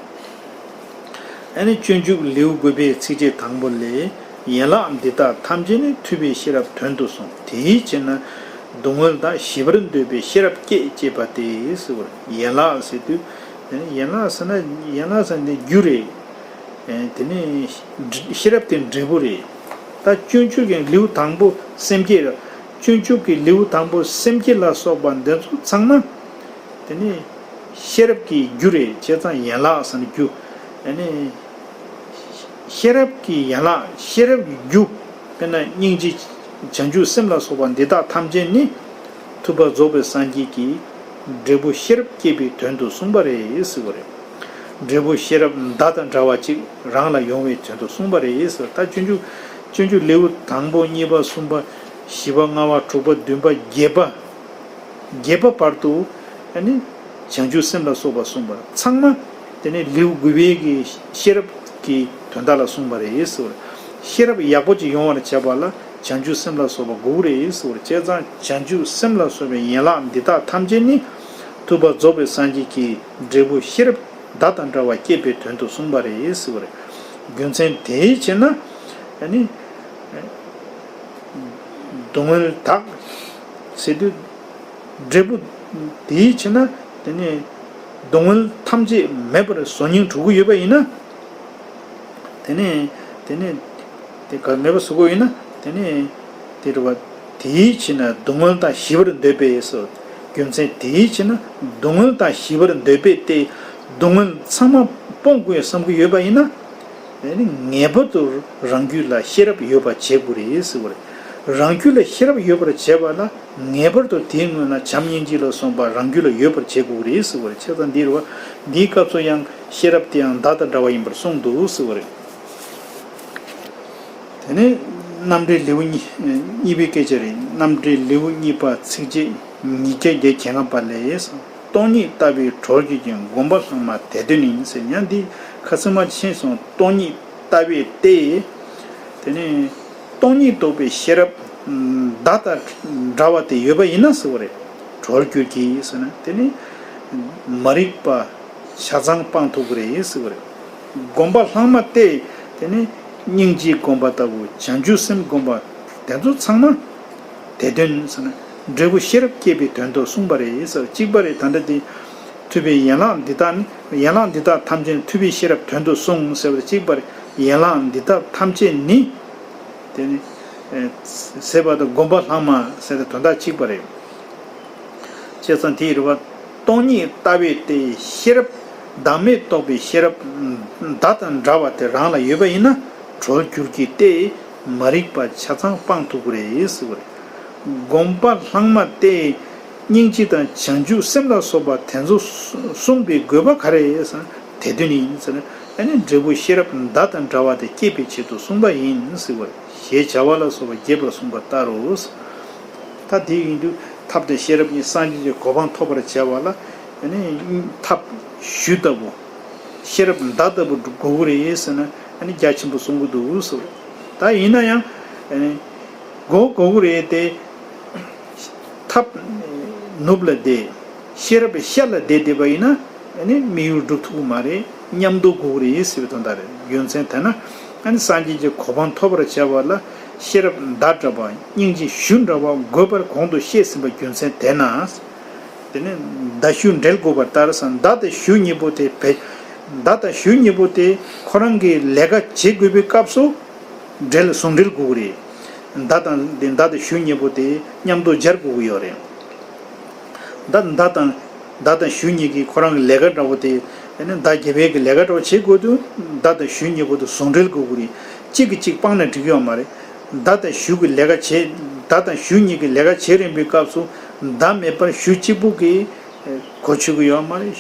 ཨ་ནི་སྤྱོད་འཇུག་ལེའུ་དགུ་པའི་ཚིགས་བཅད་དང་པོ་ལས། ཡན་ལག་འདི་དག་ཐམས་ཅད་ནི། ཐུབ་པའི་ཤེས་རབ་དོན་དུ་གསུངས། དེའི་ཕྱིར་ན་སྡུག་བསྔལ་དག་ཞི་བར་འདོད་པའི་ཤེས་རབ་བསྐྱེད་ཅེས་པ་སྟེ་ཟེར་བ་རེད། ཡན་ལག་ཟེར་དུས། ཡན་ལག་ཟེར་ན། ཡན་ལག་ཟེར་ན་འདི་རྒྱུ་རེད། དེ་ནས་ཤེས་རབ་དེ་འབྲས་བུ་རེད། ད་སྤྱོད་འཇུག་གི་ལེའུ་དང་པོ་སེམས་བསྐྱེད་རེད། སྤྱོད་འཇུག་གི་ལེའུ་དང་པོ་སེམས་བསྐྱེད་ལ་སོགས་པ་འདི་ཚོ་ཚང་མ། དེ་ནས་ཤེས་རབ་ཀྱི་རྒྱུ་རེད། བྱས་ཙང་ཡན་ལག་ཟེར་ན་རྒྱུ། དེ་ནས་ཤེས་རབ་ཀྱི་ཡན་ལག་ཤེས་རབ་ཀྱི་རྒྱུ། དཔེར་ན་སྙིང་རྗེ་བྱང་ཆུབ་སེམས་ལ་སོགས་པ་འདི་དག་ཐམས་ཅད་ནི། ཐུབ་པ་རྫོགས་པའི་སངས་རྒྱས་ཀྱིས་འབྲས་བུ་ཤེས་རབ་བསྐྱེད་པའི་དོན་དུ་གསུངས་པ་རེད་ཟེར་བ་རེད། འབྲས་བུ་ཤེས་རབ་མདའ་དང་འདྲ་བ་ཅིག་རང་ལ་ཡོང་བའི་དོན་དུ་གསུངས་པ་རེད་ཟེར། ད་སྤྱོད་འཇུག་སྤྱོད་འཇུག་ལེའུ་དང་པོ་གཉིས་པ་གསུམ་པ་བཞི་པ་ལྔ་པ་དྲུག་པ་བདུན་པ་བརྒྱད་པ། བརྒྱད་པ་བར་དུ་ཨ་ནི་བྱང་ཆུབ་སེམས་ལ་སོགས་པ་གསུངས་པ་ཚང་མ། དེ་ནས་ལེའུ་དགུ་པའི་གི་ཤེས་རབ་ཀྱི་དོན་དག་ལ་གསུངས་པ་རེད་ཟེར། ཤེས་རབ་ཡག་པོ་ཅིག་ཡོང་བར་བྱེད་པ་ལ་བྱང་ཆུབ་སེམས་ལ་སོགས་པ་དགོས་རེད་ཟེར། བྱས་ཙང་བྱང་ཆུབ་སེམས་ལ་སོགས་པའི་ཡན་ལག་འདི་དག་ཐམས་ཅད་ནི། ཐུབ་པ་རྫོགས་པའི་སངས་རྒྱས་ཀྱིས་འབྲས་བུ་ཤེས་རབ་མདའ་དང་འདྲ་བ་བསྐྱེད་པའི་དོན་དུ་གསུངས་པ་རེད་ཟེར། རྒྱུ་མཚན་དེའི་ཕྱིར་ན། ཨ་ནི། སྡུག་བསྔལ་དག་ཟེར་དུས། འབྲས་བུ་དེའི་ཕྱིར་ན། དེ་ནས་སྡུག་བསྔལ་ཐམས་ཅད་མེད་པར་བཟོ་སྙིང་བྲོ་གི་ཡོད་པ་ཡིན་ན། དེ་ནས་དེ་ནས་དེ་ག་མེད་པར་བཟོ་གི་ཡོད་ན། དེ་ནས་དེ་རེད་བ། དེའི་ཕྱིར་ན་སྡུག་བསྔལ་དག་ཞི་བར་འདོད་པས་སོ། རྒྱུ་མཚན་དེའི་ཕྱིར་ན་སྡུག་བསྔལ་དག་ཞི་བར་འདོད་པས་ཏེ། སྡུག་བསྔལ་ཚང་མ་སྤོང་དགོས་བསམ་གི་ཡོད་པ་ཡིན་ན། དེ་ནི་ངེས་པར་དུ་རང་རྒྱུད་ལ་ཤེས་རབ་ཡོད་པར་བྱེད་དགོས་རེད་ཟེར་བ་རེད། རང་རྒྱུད་ལ་ཤེས་རབ་ཡོད་པར་བྱེད་པ་ལ། ངེས་པར་དུ་དེའི་སྔོན་ལ་བྱམས་སྙིང་རྗེ་ལ་སོགས་པ་རང་རྒྱུད་ལ་ཡོད་པར་བྱེད་དགོས་རེད་ཟེར་བ་རེད། བྱས་ཙང་འདི་རུ་འདིའི་སྐབས་སུ་ཡང་ཤེས་རབ་དེ་ཡང་མདའ་དང་འདྲ་བ་ཡིན་པར་གསུངས་འདུག་ཟེར་བ་རེད། དེ་ནས་རྣམ་འགྲེལ་ལེའུ་གཉིས་གཉིས་པའི་སྐད་ཆ་རེད། རྣམ་འགྲེལ་ལེའུ་གཉིས་པ་ཚིགས་བཅད་ཉིས་བརྒྱ་བརྒྱད་ཅུ་གྱ་ལྔ་པ་ལས། སྟོང་ཉིད་ལྟ་བས་གྲོལ་འགྱུར་གྱི། སྒོམ་པ་ལྷག་མ་དེ་དོན་ཡིན་ཟེར། ཡང་འདི་ཁ་ཚིག་མ་ཕྱིན་སོང་། སྟོང་ཉིད་ལྟ་བས་ཏེ། དེ་ནས་སྟོང་ཉིད་རྟོགས་པའི་ཤེས་རབ་མདའ་དང་འདྲ་བ་དེ་ཡོད་པ་ཡིན་ན་ཟེར་བ་རེད། གྲོལ་འགྱུར་གྱི་ཟེར་ན། དེ་ནི་མ་རིག་པ་ ཆ་ཚང་སྤང་ཐུབ་ཀྱི་རེད་ཟེར་བ་རེད། སྒོམ་པ་ལྷག་མ་སྟེ། དེ་ནི་སྙིང་རྗེའི་སྒོམ་པ་ལྟ་བུ། བྱང་ཆུབ་སེམས་སྒོམ་པ། དེ་ཚོ་ཚང་མ་དེ་དོན་ཟེར་ན་འབྲས་བུ་ཤེས་རབ་སྐྱེད་པའི་དོན་དུ་གསུངས་པ་རེད་ཟེར། གཅིག་པ་རེད། ད་ལྟ་དེ་ཐུབ་པའི་ཡན་ལག་འདི་དག་ནི། ཡན་ལག་འདི་དག་ཐམས་ཅད་ཐུབ་པའི་ཤེས་རབ་དོན་དུ་གསུངས་ཟེར་བ་རེད། གཅིག་པ་རེད། ཡན་ལག་འདི་དག་ཐམས་ཅད་ནི། དེ་ནི་ཟེར་བ་དང་སྒོམ་པ་ལྷག་མ་ཟེར་ཏེ་དོན་དག་གཅིག་པ་རེད། བྱས་ཙང་དེའི་རེད་བ། སྟོང་ཉིད་ལྟ་བའི་སྟེ་ཤེས་རབ་བདག་མེད་རྟོགས་པའི་ཤེས་རབ་བདག་དང་འདྲ་བ་དེ་རང་ལ་ཡོད་པ་ཡིན་ན་གྲོལ་འགྱུར་གྱི་སྟེ། མ་རིག་པ་ཆ་ཚང་སྤང་ཐུབ་ཀྱི་རེད་ཟེར་བ་རེད། སྒོམ་པ་ལྷག་མ་སྟེ། སྙིང་རྗེ་དང་བྱང་ཆུབ་སེམས་ལ་སོགས་པ་དེ་ཚོ་གསུངས་པའི་དགོས་པ་ག་རེ་ཟེར་ན་དེ་དོན་ཡིན་ཟེར་ན། ཨ་ནི་འབྲས་བུ་ཤེས་རབ་བདག་དང་འདྲ་བ་དེ་སྐྱེད་པའི་ཆེད་དུ་གསུངས་པ་ཡིན་ཟེར་བ་རེད། ཞེས་བྱ་བ་ལ་སོགས་པ་རྒྱས་པར་གསུངས་པ་ལྟར་རོ། ད་དེ་ཡིན་དུས་ཐབས་དང་ཤེས་རབ་གཉིས་སངས་རྒྱས་ཀྱི་གོ་འཕང་ཐོབ་པར་བྱ་བ་ལ། ཨ་ནི་ཐབས་གཞུ་ལྟ་བུ། ཤེས་རབ་མདའ་ལྟ་བུ་དགོས་ཀྱི་རེད་ཟེར་ན། ཨ་ནི་རྒྱ་ཆེན་པོ་གསུང་གི་འདུག་ཟེར། ད་ཡིན་ན་ཡང་། ཨ་ནི་དགོས་དགོས་ཀྱི་རེད་དེ། ཐབས་ནུབ་ལ་བསྡད། ཤེས་རབ་ཤར་ལ་བསྡད་བསྡད་པ་ཡིན་ན། ཨ་ནི་དམིགས་ཡུལ་འགྲུབ་ཐུབ་ཀྱི་མ་རེད། མཉམ་དུ་དགོས་ཀྱི་རེད་ཟེར་བའི་དོན་དག་རེད། རྒྱུ་མཚན་དེ་ན། ཨ་ནི་སངས་རྒྱས་ཀྱི་གོ་འཕང་ཐོབ་པར་བྱ་བ་ལ་ཤེས་རབ་མདའ་འདྲ་བ་སྙིང་རྗེ་གཞུ་འདྲ་བ་དགོས་པར་གོང་དུ་བཤད་ཟིན་པ་རྒྱུ་མཚན་དེ་ན། དེ་ནས་མདའ་གཞུ་འབྲེལ་དགོས་པ་ལྟར་ཟེར། མདའ་དང་གཞུ་གཉིས་པོ་དེ་བེད། མདའ་དང་གཞུ་གཉིས་པོ་དེ་ཁོ་རང་གི་ལས་ཀ་བྱེད་དགོས་པའི་སྐབས་སུ་འབྲེལ་ཟུང་འབྲེལ་དགོས་ཀྱི་རེད། མདའ་དང་དེ་མདའ་དང་གཞུ་གཉིས་པོ་དེ་མཉམ་དུ་སྦྱར་དགོས་ཀྱི་ཡོད་རེད། མདའ་མདའ་དང་མདའ་དང་གཞུ་གཉིས་ཀྱིས་ཁོ་རང་གི་ལས་ཀ་འདྲ་བོ་དེ། དེ་ནས་མདའ་རྒྱབ་ཡས་ཀྱི་ལས་ཀ་འདྲ་བོ་བྱེད་དགོས་དུས་མདའ་དང་གཞུ་གཉིས་པོ་དེ་ཟུང་འབྲེལ་དགོས་ཀྱི་རེད། གཅིག་གིས་གཅིག་སྤངས་ན་འགྲིག་གི་ཡོད་མ་རེད། མདའ་དང་གཞུ་གི་ལས་ཀ་བྱེད། མདའ་དང་གཞུ་གཉིས་ཀྱི་ལས་ཀ་བྱེད་རན་པའི་སྐབས་སུ་མདའ་མེད་པར་གཞུ་གཅིག་པུ་གིས་གོ་ཆོད་ཀྱི་ཡོད་མ་རེད།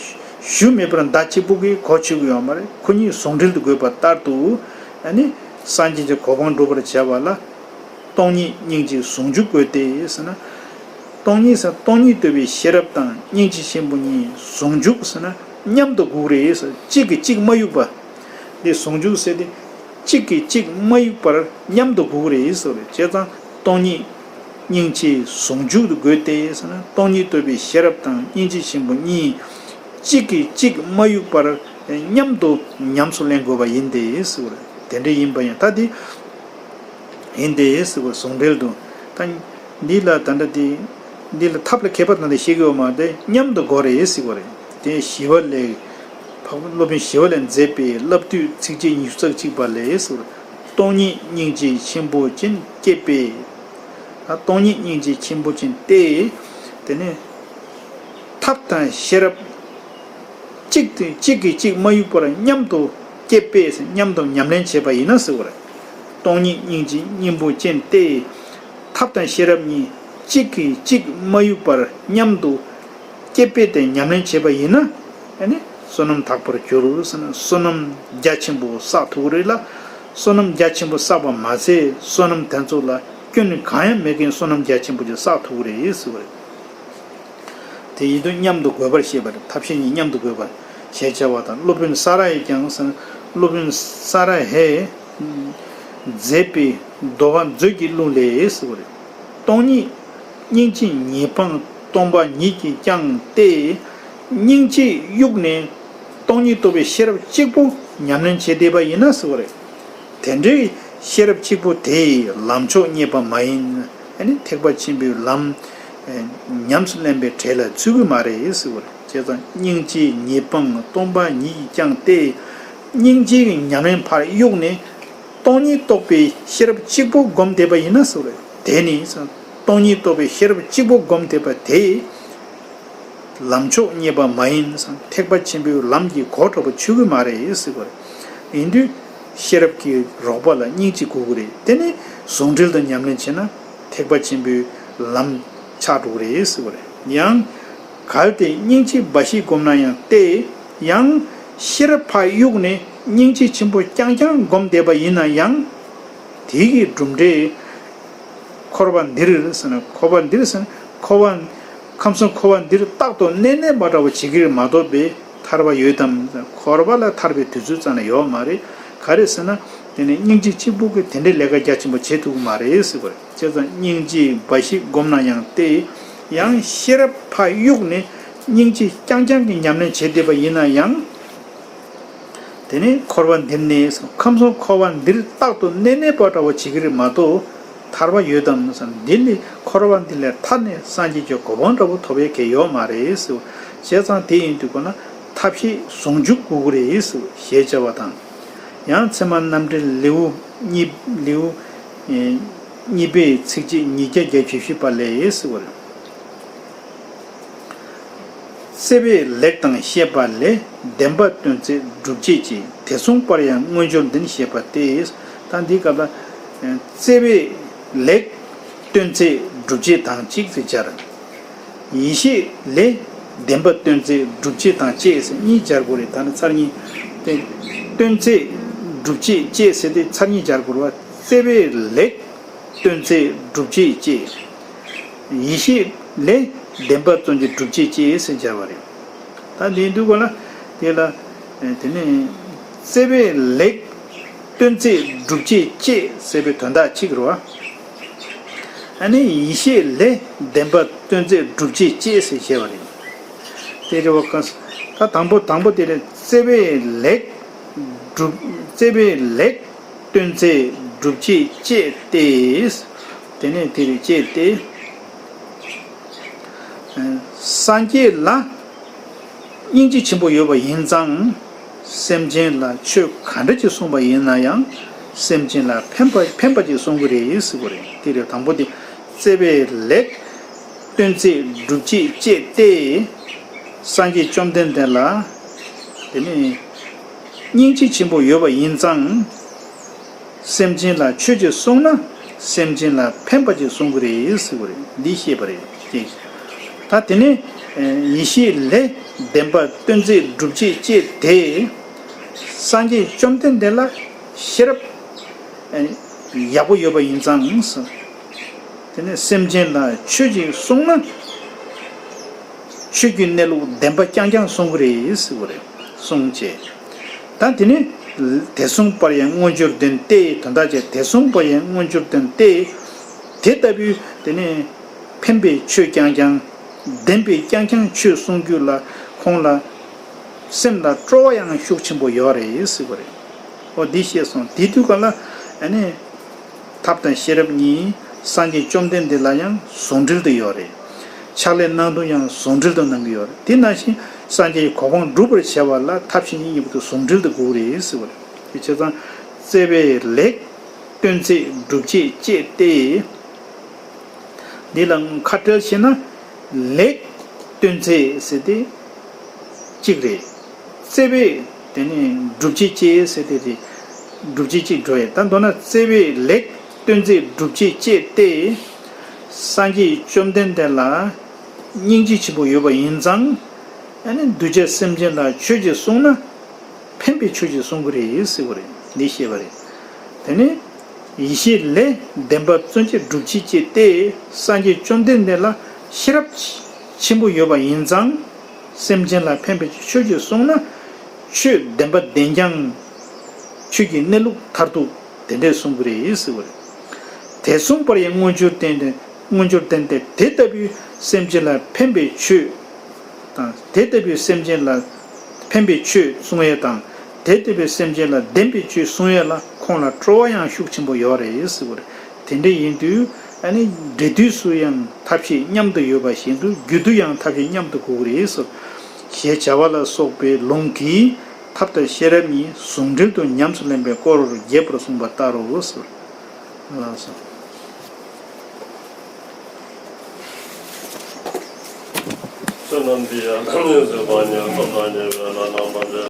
གཞུ་མེད་པར་མདའ་གཅིག་པུ་གིས་གོ་ཆོད་ཀྱི་ཡོད་མ་རེད། ཁོ་གཉིས་ཟུང་འབྲེལ་དུ་དགོས་པ་ལྟར་དུ། ཨ་ནི་སངས་རྒྱས་ཀྱི་གོ་འཕང་སྒྲུབ་པར་བྱ་བ་ལ། སྟོང་ཉིད་སྙིང་རྗེ་ཟུང་འཇུག་དགོས་ཏེ་ཟེར་ན། སྟོང་ཉིད་ཟེར་སྟོང་ཉིད་རྟོགས་པའི་ཤེས་རབ་དང་སྙིང་རྗེ་ཆེན་པོ་གཉིས་ཟུང་འཇུག་ཟེར་ན་མཉམ་དུ་དགོས་རེད་ཟེར། གཅིག་གིས་གཅིག་མ་གཡུག་པ། འདི་ཟུང་འཇུག་ཟེར་ཏེ། གཅིག་གིས་གཅིག་མ་གཡུག་པར་མཉམ་དུ་དགོས་རེད་ཟེར་བ་རེད། བྱས་ཙང་སྟོང་ཉིད་སྙིང་རྗེ་ཟུང་འཇུག་ཏུ་དགོས་ཏེ་ཟེར་ན། སྟོང་ཉིད་རྟོགས་པའི་ཤེས་རབ་དང་སྙིང་རྗེ་ཆེན་པོ་གཉིས། གཅིག་གིས་གཅིག་མ་གཡུག་པར་མཉམ་དུ་ཉམས་སུ་ལེན་དགོས་པ་ཡིན་ཏེ་ཟེར་བ་རེད། དེ་འདྲ་ཡིན་པ་ཡང་ད་དེ་ཡིན་ཏེ་ཟེར་བ་ཟུང་འབྲེལ་དུ། ད་འདི་ལ་ད་ལྟ་དེ་འདི་ལ་ཐབས་ལ་མཁས་པ་དང་དེ་ཤེས་ཀྱི་ཡོད་མ་རེད། མཉམ་དུ་དགོས་རེད་ཟེར་བ་རེད། དེ་ཞི་བ་ལྷས། འཕགས་པ་སློབ་དཔོན་ཞི་བ་ལྷས་མཛད་པའི་བསླབ་བཏུས་ཚིགས་བཅད་ཉི་ཤུ་རྩ་གཅིག་པ་ལས་ཟེར་བ་རེད། སྟོང་ཉིད་སྙིང་རྗེ་ཆེན་པོ་ཅན་བསྐྱེད་པས། ད་སྟོང་ཉིད་སྙིང་རྗེ་ཆེན་པོ་ཅན་ཏེ། དེ་ནས་ཐབས་དང་ཤེས་རབ་གཅིག་ཏུ་གཅིག་གིས་གཅིག་མ་གཡུག་པར་མཉམ་དུ་བསྐྱེད་པས་ཟེར། མཉམ་དུ་ཉམས་ལེན་བྱས་པ་ཡིན་ན་ཟེར་བ་རེད། སྟོང་ཉིད་སྙིང་རྗེ་སྙིང་པོ་ཅན་ཏེ། ཐབས་དང་ཤེས་རབ་གཉིས་གཅིག་གིས་གཅིག་མ་གཡུག་པར་མཉམ་དུ་བསྐྱེད་པས་དེ་ཉམས་ལེན་བྱས་པ་ཡིན་ན། ཨ་ནི་བསོད་ནམས་དག་པར་འགྱུར་ཟེར་ན། བསོད་ནམས་རྒྱ་ཆེན་པོ་བསགས་ཐུབ་ཀྱི་རེད་ལ། བསོད་ནམས་རྒྱ་ཆེན་པོ་བསགས་པ་མ་ཟད་བསོད་ནམས་དེ་ཚོ་ལ་སྐྱོན་གང་ཡང་མེད་མཁན་བསོད་ནམས་རྒྱ་ཆེན་པོ་ཅིག་བསགས་ཐུབ་ཀྱི་རེད་ཟེར་བ་རེད། དེ་ཡིན་དུས་མཉམ་དུ་དགོས་པར་བཤད་པ་རེད། ཐབས་ཤེས་གཉིས་མཉམ་དུ་དགོས་པ་ཞེས་བྱ་བ་དང་། སློབ་དཔོན་ས་ར་ཡས་ཀྱང་ཟེར་ན། སློབ་དཔོན་ས་ར་ཧས་མཛད་པའི་མདོ་བ་མཛོད་ཀྱི་གླུ་ལས་ཟེར་བ་རེད། སྟོང་ཉིད་སྙིང་རྗེ་ཉིད་སྤངས་སྟོང་པ་ཉིད་ཀྱིས་བསྐྱངས་ཏེ། སྙིང་རྗེའི་དབྱུག་ནས་སྟོང་ཉིད་རྟོགས་པའི་ཤེས་རབ་གཅིག་པུ་ཉམས་ལེན་བྱེད་བསྡད་པ་ཡིན་ན་ཟེར་བ་རེད། དེ་འདྲའི་ཤེས་རབ་གཅིག་པུ་དེས་ལམ་མཆོག་རྙེད་པ་མ་ཡིན། ཨ་ནི་ཐེག་པ་ཆེན་པོའི་ལམ་ཉམས་སུ་ལེན་པའི་གྲས་ལ་ཚུད་ཀྱི་མ་རེད་ཟེར་བ་རེད། བྱས་ཙང་སྙིང་རྗེ་ཉིད་སྤངས་སྟོང་པ་ཉིད་ཀྱིས་བསྐྱངས་ཏེ། སྙིང་རྗེའི་ཉམས་ལེན་ཕར་གཡུགས་ནས་སྟོང་ཉིད་རྟོགས་པའི་ཤེས་རབ་གཅིག་པུ་བསྒོམས་བསྡད་པ་ཡིན་ན་ཟེར་བ་རེད། དེ་ནི་སྟོང་ཉིད་རྟོགས་པའི་ཤེས་རབ་གཅིག་པུ་བསྒོམས་བསྡད་པ་དེས་ལམ་མཆོག་རྙེད་པ་མ་ཡིན་ཟེར། ཐེག་པ་ཆེན་པོའི་ལམ་གྱི་གོ་དྲག་པོ་ཆོད་ཀྱི་མ་རེད་ཟེར་བ་རེད། ཡིན་དུས་ཤེས་རབ་ཀྱི་རོགས་པ་ལ་སྙིང་རྗེ་དགོས་ཀྱི་རེད། དེ་ནི་ཟུང་འབྲེལ་དུ་ཉམས་ལེན་བྱས་ན་ཐེག་པ་ཆེན་པོའི་ལམ་ཆགས་འགྲོ་གི་རེད་ཟེར་བ་རེད། ཡང་གལ་ཏེ་སྙིང་རྗེ་འབའ་ཞིག་བསྒོམས་ན་ཡང་སྟེ། ཡང་ཤེས་རབ་ཕར་གཡུགས་ནས་སྙིང་རྗེ་ཆེན་པོ་རྐྱང་རྐྱང་བསྒོམས་བསྡད་པ་ཡིན་ན་ཡང་། དེ་གི་གྲུབ་འབྲས། འཁོར་བ་འདིར་ཟེར་ན། འཁོར་བ་འདིར་ཟེར་ན། འཁོར་བ། ཁམས་གསུམ་འཁོར་བ་འདིར་རྟག་ཏུ་གནས་གནས་པ་འདྲ་བོ་བྱེད་ཀྱི་རེད་མ་གཏོགས་པའི་ཐར་པ་ཡོད་དམ། འཁོར་བ་ལ་ཐར་པའི་དུས་ཚོད་ཙམ་ལ་ཡོད་མ་རེད། ག་རེ་ཟེར་ན། དེ་ནི་སྙིང་རྗེ་གཅིག་པུ་གིས་དེ་འདྲའི་ལས་ཀ་རྒྱ་ཆེན་པོ་བྱེད་ཐུབ་ཀྱི་མ་རེད་ཟེར་བ་རེད། བྱས་ཙང་སྙིང་རྗེ་འབའ་ཞིག་བསྒོམས་ན་ཡང་སྟེ། ཡང་ཤེས་རབ་ཕར་གཡུགས་ནས་ སྙིང་རྗེ་རྐྱང་རྐྱང་གི་ཉམས་ལེན་བྱེད་བསྡད་པ་ཡིན་ན་ཡང་། དེ་ནི་འཁོར་བ་འདིར་གནས་ཁམས་གསུམ་འཁོར་བ་འདིར་རྟག་ཏུ་གནས་གནས་པ་འདྲ་བོ་བྱེད་ཀྱི་རེད་མ་གཏོགས། ཐར་པ་ཡོད་དམ་བསམ། འདི་ལས་འཁོར་བ་འདི་ལས་ཐར་ནས་སངས་རྒྱས་ཀྱི་གོ་འཕང་འདྲ་བོ་ཐོབ་ཡས་གལ་ཡོད་མ་རེད་ཟེར། བྱས་ཙང་དེ་ཡིན་དུས་ཁོ་ན་ཐབས་ཤེས་ཟུང་འཇུག་དགོས་ཀྱི་རེད་ཟེར་ཞེས་བྱ་བ་དང་། ཡང་ཚད་མ་རྣམ་འགྲེལ་ལེའུ་གཉིས་ལེའུ་ཨེ་གཉིས་པའི་ཚིགས་བཅད་ཉིས་བརྒྱ་བརྒྱད་ཅུ་བཞི་པ་ལས་ཟེར་བ་རེད། བརྩེ་བས་ལེགས་དང་བཤད་པ་ལས། བདེན་པ་སྟོན་མཛད་སྒྲུབ་བྱེད་ཅེས། དེ་གསུངས་པར་ཡང་མངོན་གྱུར་འདིར་བཤད་པ་སྟེ། ད་འདིའི་སྐབས་ལ། བརྩེ་བས་ལེགས། སྟོན་མཛད་སྒྲུབ་བྱེད་དང་གཅིག་ཅེས་སྦྱར། ཡིད་ཤེས་ལས། བདེན་པ་སྟོན་མཛད་སྒྲུབ་བྱེད་དང་བཅས་ཟེར་གཉིས་སྦྱར་དགོས་རེད། ད་ནི་ཚར་གཉིས། ཏེ། སྟོན་མཛད་སྒྲུབ་བྱེད་བཅས་ཟེར་ཏེ་ཚར་གཉིས་སྦྱར་དགོས་རེད་བ། བརྩེ་བས་ལེགས། སྟོན་མཛད་སྒྲུབ་བྱེད་ཅེས། ཡིད་ཤེས་ལས། བདེན་པ་སྟོན་མཛད་སྒྲུབ་བྱེད་ཅེས་ཟེར་སྦྱར་བ་རེད། ད་འདིའི་འདུག་གོ་ལ། དེ་ལ། དེ་ནི། བརྩེ་བས་ལེགས། སྟོན་མཛད་སྒྲུབ་བྱེད་ཅེས་ཟེར་བའི་དོན་དག་གཅིག་རེད་བ། ཨ་ནི་ཡིད་ཤེས་ལས། བདེན་པ་སྟོན་མཛད་སྒྲུབ་བྱེད་ཅེས་ཟེར་བཤད་པ་རེད། དེ་རེད་བ། ག་ད་དང་པོ་དང་པོ་དེ་ནི་བརྩེ་བས་ལེགས། སྒྲུབ། བརྩེ་བས་ལེགས། སྟོན་མཛད་སྒྲུབ་བྱེད་ཅེས་ཏེ། དེ་ནས་དེ་རེ་ཅེས་ཏེ། སངས་རྒྱས་ལ་སྙིང་རྗེ་ཆེན་པོ་ཡོད་པ་ཡིན་ཙང་། སེམས་ཅན་ལ་ཆོས་ག་འདྲ་ཅིག་གསུངས་པ་ཡིན་ན་ཡང་། སེམས་ཅན་ལ་ཕན་པ་ཕན་པ་ཅིག་གསུང་གི་རེད་ཟེར་གི་རེད། དེ་རེད། དང་པོ་དེ་བརྩེ་བས་ལེགས། སྟོན་མཛད་སྒྲུབ་བྱེད་ཅེས་ཏེ། སངས་རྒྱས་བཅོམ་ལྡན་འདས་ལ། དེ་ནས། སྙིང་རྗེ་ཆེན་པོ་ཡོད་པ་ཡིན་ཙང་། སེམས་ཅན་ལ་ཆོས་ཅིག་གསུངས་ན། སེམས་ཅན་ལ་ཕན་པ་ཅིག་གསུང་གི་རེད་ཟེར་གི་རེད། འདི་ཤེས་པ་རེད། ད་དེ་ནས་ཡིད་ཤེས་ལས་བདེན་པ་སྟོན་མཛད་སྒྲུབ་བྱེད་ཅེས་ཏེ། སངས་རྒྱས་བཅོམ་ལྡན་འདས་ལ་ཤེས་རབ་ཡག་པོ་ཡོད་པ་ཡིན་ཙང་། དེ་ནས་སེམས་ཅན་ལ་ཆོས་ཅིག་གསུངས་ན། ཆོས་ཀྱི་གནས་ལུགས་བདེན་པ་རྐྱང་རྐྱང་གསུང་གི་རེད་ཟེར་གི་རེད། གསུངས་བྱས། ད་དེ་ནས་དེ་གསུངས་པར་ཡང་མངོན་གྱུར་ལྡན་ཏེ། དོན་དག་ཅེས་དེ་གསུངས་པར་ཡང་མངོན་གྱུར་ལྡན་ཏེ། དེ་ལྟ་བུའི་དེ་ནས་ཕན་པའི་ཆོས་རྐྱང་རྐྱང་། བདེན་པའི་རྐྱང་རྐྱང་ཆོས་གསུང་རྒྱུ་ལ་ཁོང་ལ་སེམས་ལ་སྤྲོ་བ་ཡང་ཤུགས་ཆེན་པོ་ཡོད་རེད་ཟེར་གི་རེད། འོ་འདི་ཤེས་སོང་། དེ་དུས་ག་ལ་ཨ་ནི། ཐབས་དང་ཤེས་རབ་གཉིས་སངས་རྒྱས་བཅོམ་ལྡན་འདས་ལ་ཡང་ཟུང་འབྲེལ་དུ་ཡོད་རེད། ཕྱག་ལས་གནང་དོན་ཡང་ཟུང་འབྲེལ་དུ་གནང་གི་ཡོད་རེད། དེ་ནང་བཞིན་སངས་རྒྱས་ཀྱི་གོ་འཕང་སྒྲུབ་པར་བྱ་བ་ལ་ཐབས་ཤེས་གཉིས་གཉིས་པོ་དེ་ཟུང་འབྲེལ་དུ་དགོས་རེད་ཟེར་བ་རེད། དེ་བྱས་ཙང་བརྩེ་བས་ལེགས། སྟོན་མཛད་སྒྲུབ་བྱེད་ཅེས་ཏེ། འདི་ལ་ཁ་བྲལ་བྱས་ན། ལེགས། སྟོན་མཛད་ཟེར་ཏེ་གཅིག་རེད། བརྩེ་བས་དེ་ནི་སྒྲུབ་བྱེད་ཅེས་ཟེར་ཏེ་རེད། སྒྲུབ་བྱེད་ཅེས་འགྲོ་ཡས། ད་མདོར་ན་བརྩེ་བས་ལེགས། སྟོན་མཛད་སྒྲུབ་བྱེད་ཅེས་ཏེ། སངས་རྒྱས་བཅོམ་ལྡན་འདས་ལ་སྙིང་རྗེ་ཆེན་པོ་ཡོད་པ་ཡིན་ཙང་། ཨ་ནི་གདུལ་བྱ་སེམས་ཅན་ལ་ཆོས་ཅིག་གསུངས་ན། ཕན་པའི་ཆོས་ཅིག་གསུང་གི་རེད་ཟེར་གི་རེད། འདི་ཤེས་པ་རེད། དེ་ནས་ཡིད་ཤེས་ལས་བདེན་པ་སྟོན་མཛད་སྒྲུབ་བྱེད་ཅེས་ཏེ། སངས་རྒྱས་བཅོམ་ལྡན་འདས་ལ་ཤེས་རབ་ཆེན་པོ་ཡོད་པ་ཡིན་ཙང་། སེམས་ཅན་ལ་ཕན་པའི་ཆོས་ཅིག་གསུངས་ན། ཆོས་བདེན་པ་བདེན་རྐྱང་། ཆོས་ཀྱི་གནས་ལུགས་མཐར་ཐུག་དེ་འདྲས་གསུང་གི་རེད་ཟེར་གི་རེད། དེ་གསུངས་པར་ཡང་མངོན་གྱུར་བསྟན་ཏེ། མངོན་གྱུར་བསྟན་ཏེ། དེ་ལྟ་བུའི་སེམས་ཅན་ལ་ཕན་པའི་ཆོས་དང་། དེ་ལྟ་བུའི་སེམས་ཅན་ལ་ཕན་པའི་ཆོས་གསུང་ཡས་དང་། དེ་ལྟ་བུའི་སེམས་ཅན་ལ་བདེན་པའི་ཆོས་གསུང་ཡས་ལ་ཁོང་ལ་སྤྲོ་བ་ཡང་ཤུགས་ཆེན་པོ་ཡོད་རེད་ཟེར་གི་རེད། དེ་འདྲ་ཡིན་དུས་ཨ་ནི་འབྲས་དུས་སུ་ཡང་ཐབས་ཤེས་མཉམ་དུ་ཡོད་པ་བཞིན་དུ་རྒྱུ་དུས་ཡང་ཐབས་ཤེས་མཉམ་དུ་དགོས་ཀྱི་རེད་ཟེར། ཞེས་བྱ་བ་ལ་སོགས་པའི་ལུང་གིས་ཐབས་དང་ཤེས་རབ་གཉིས་ཟུང་འབྲེལ་དུ་ཉམས་སུ་ལེན་པའི་སྐོར་རྒྱས་པར་གསུངས་པ་ལྟར་རོ་ཟེར། ལགས་སོ། བསོད་ནམས་འདི་ཡང་ཉོན་མོངས་པ་ཉིད་ཐོབ་ན་ཉེས་པའི་ལས་རྣམ་པ་འདི།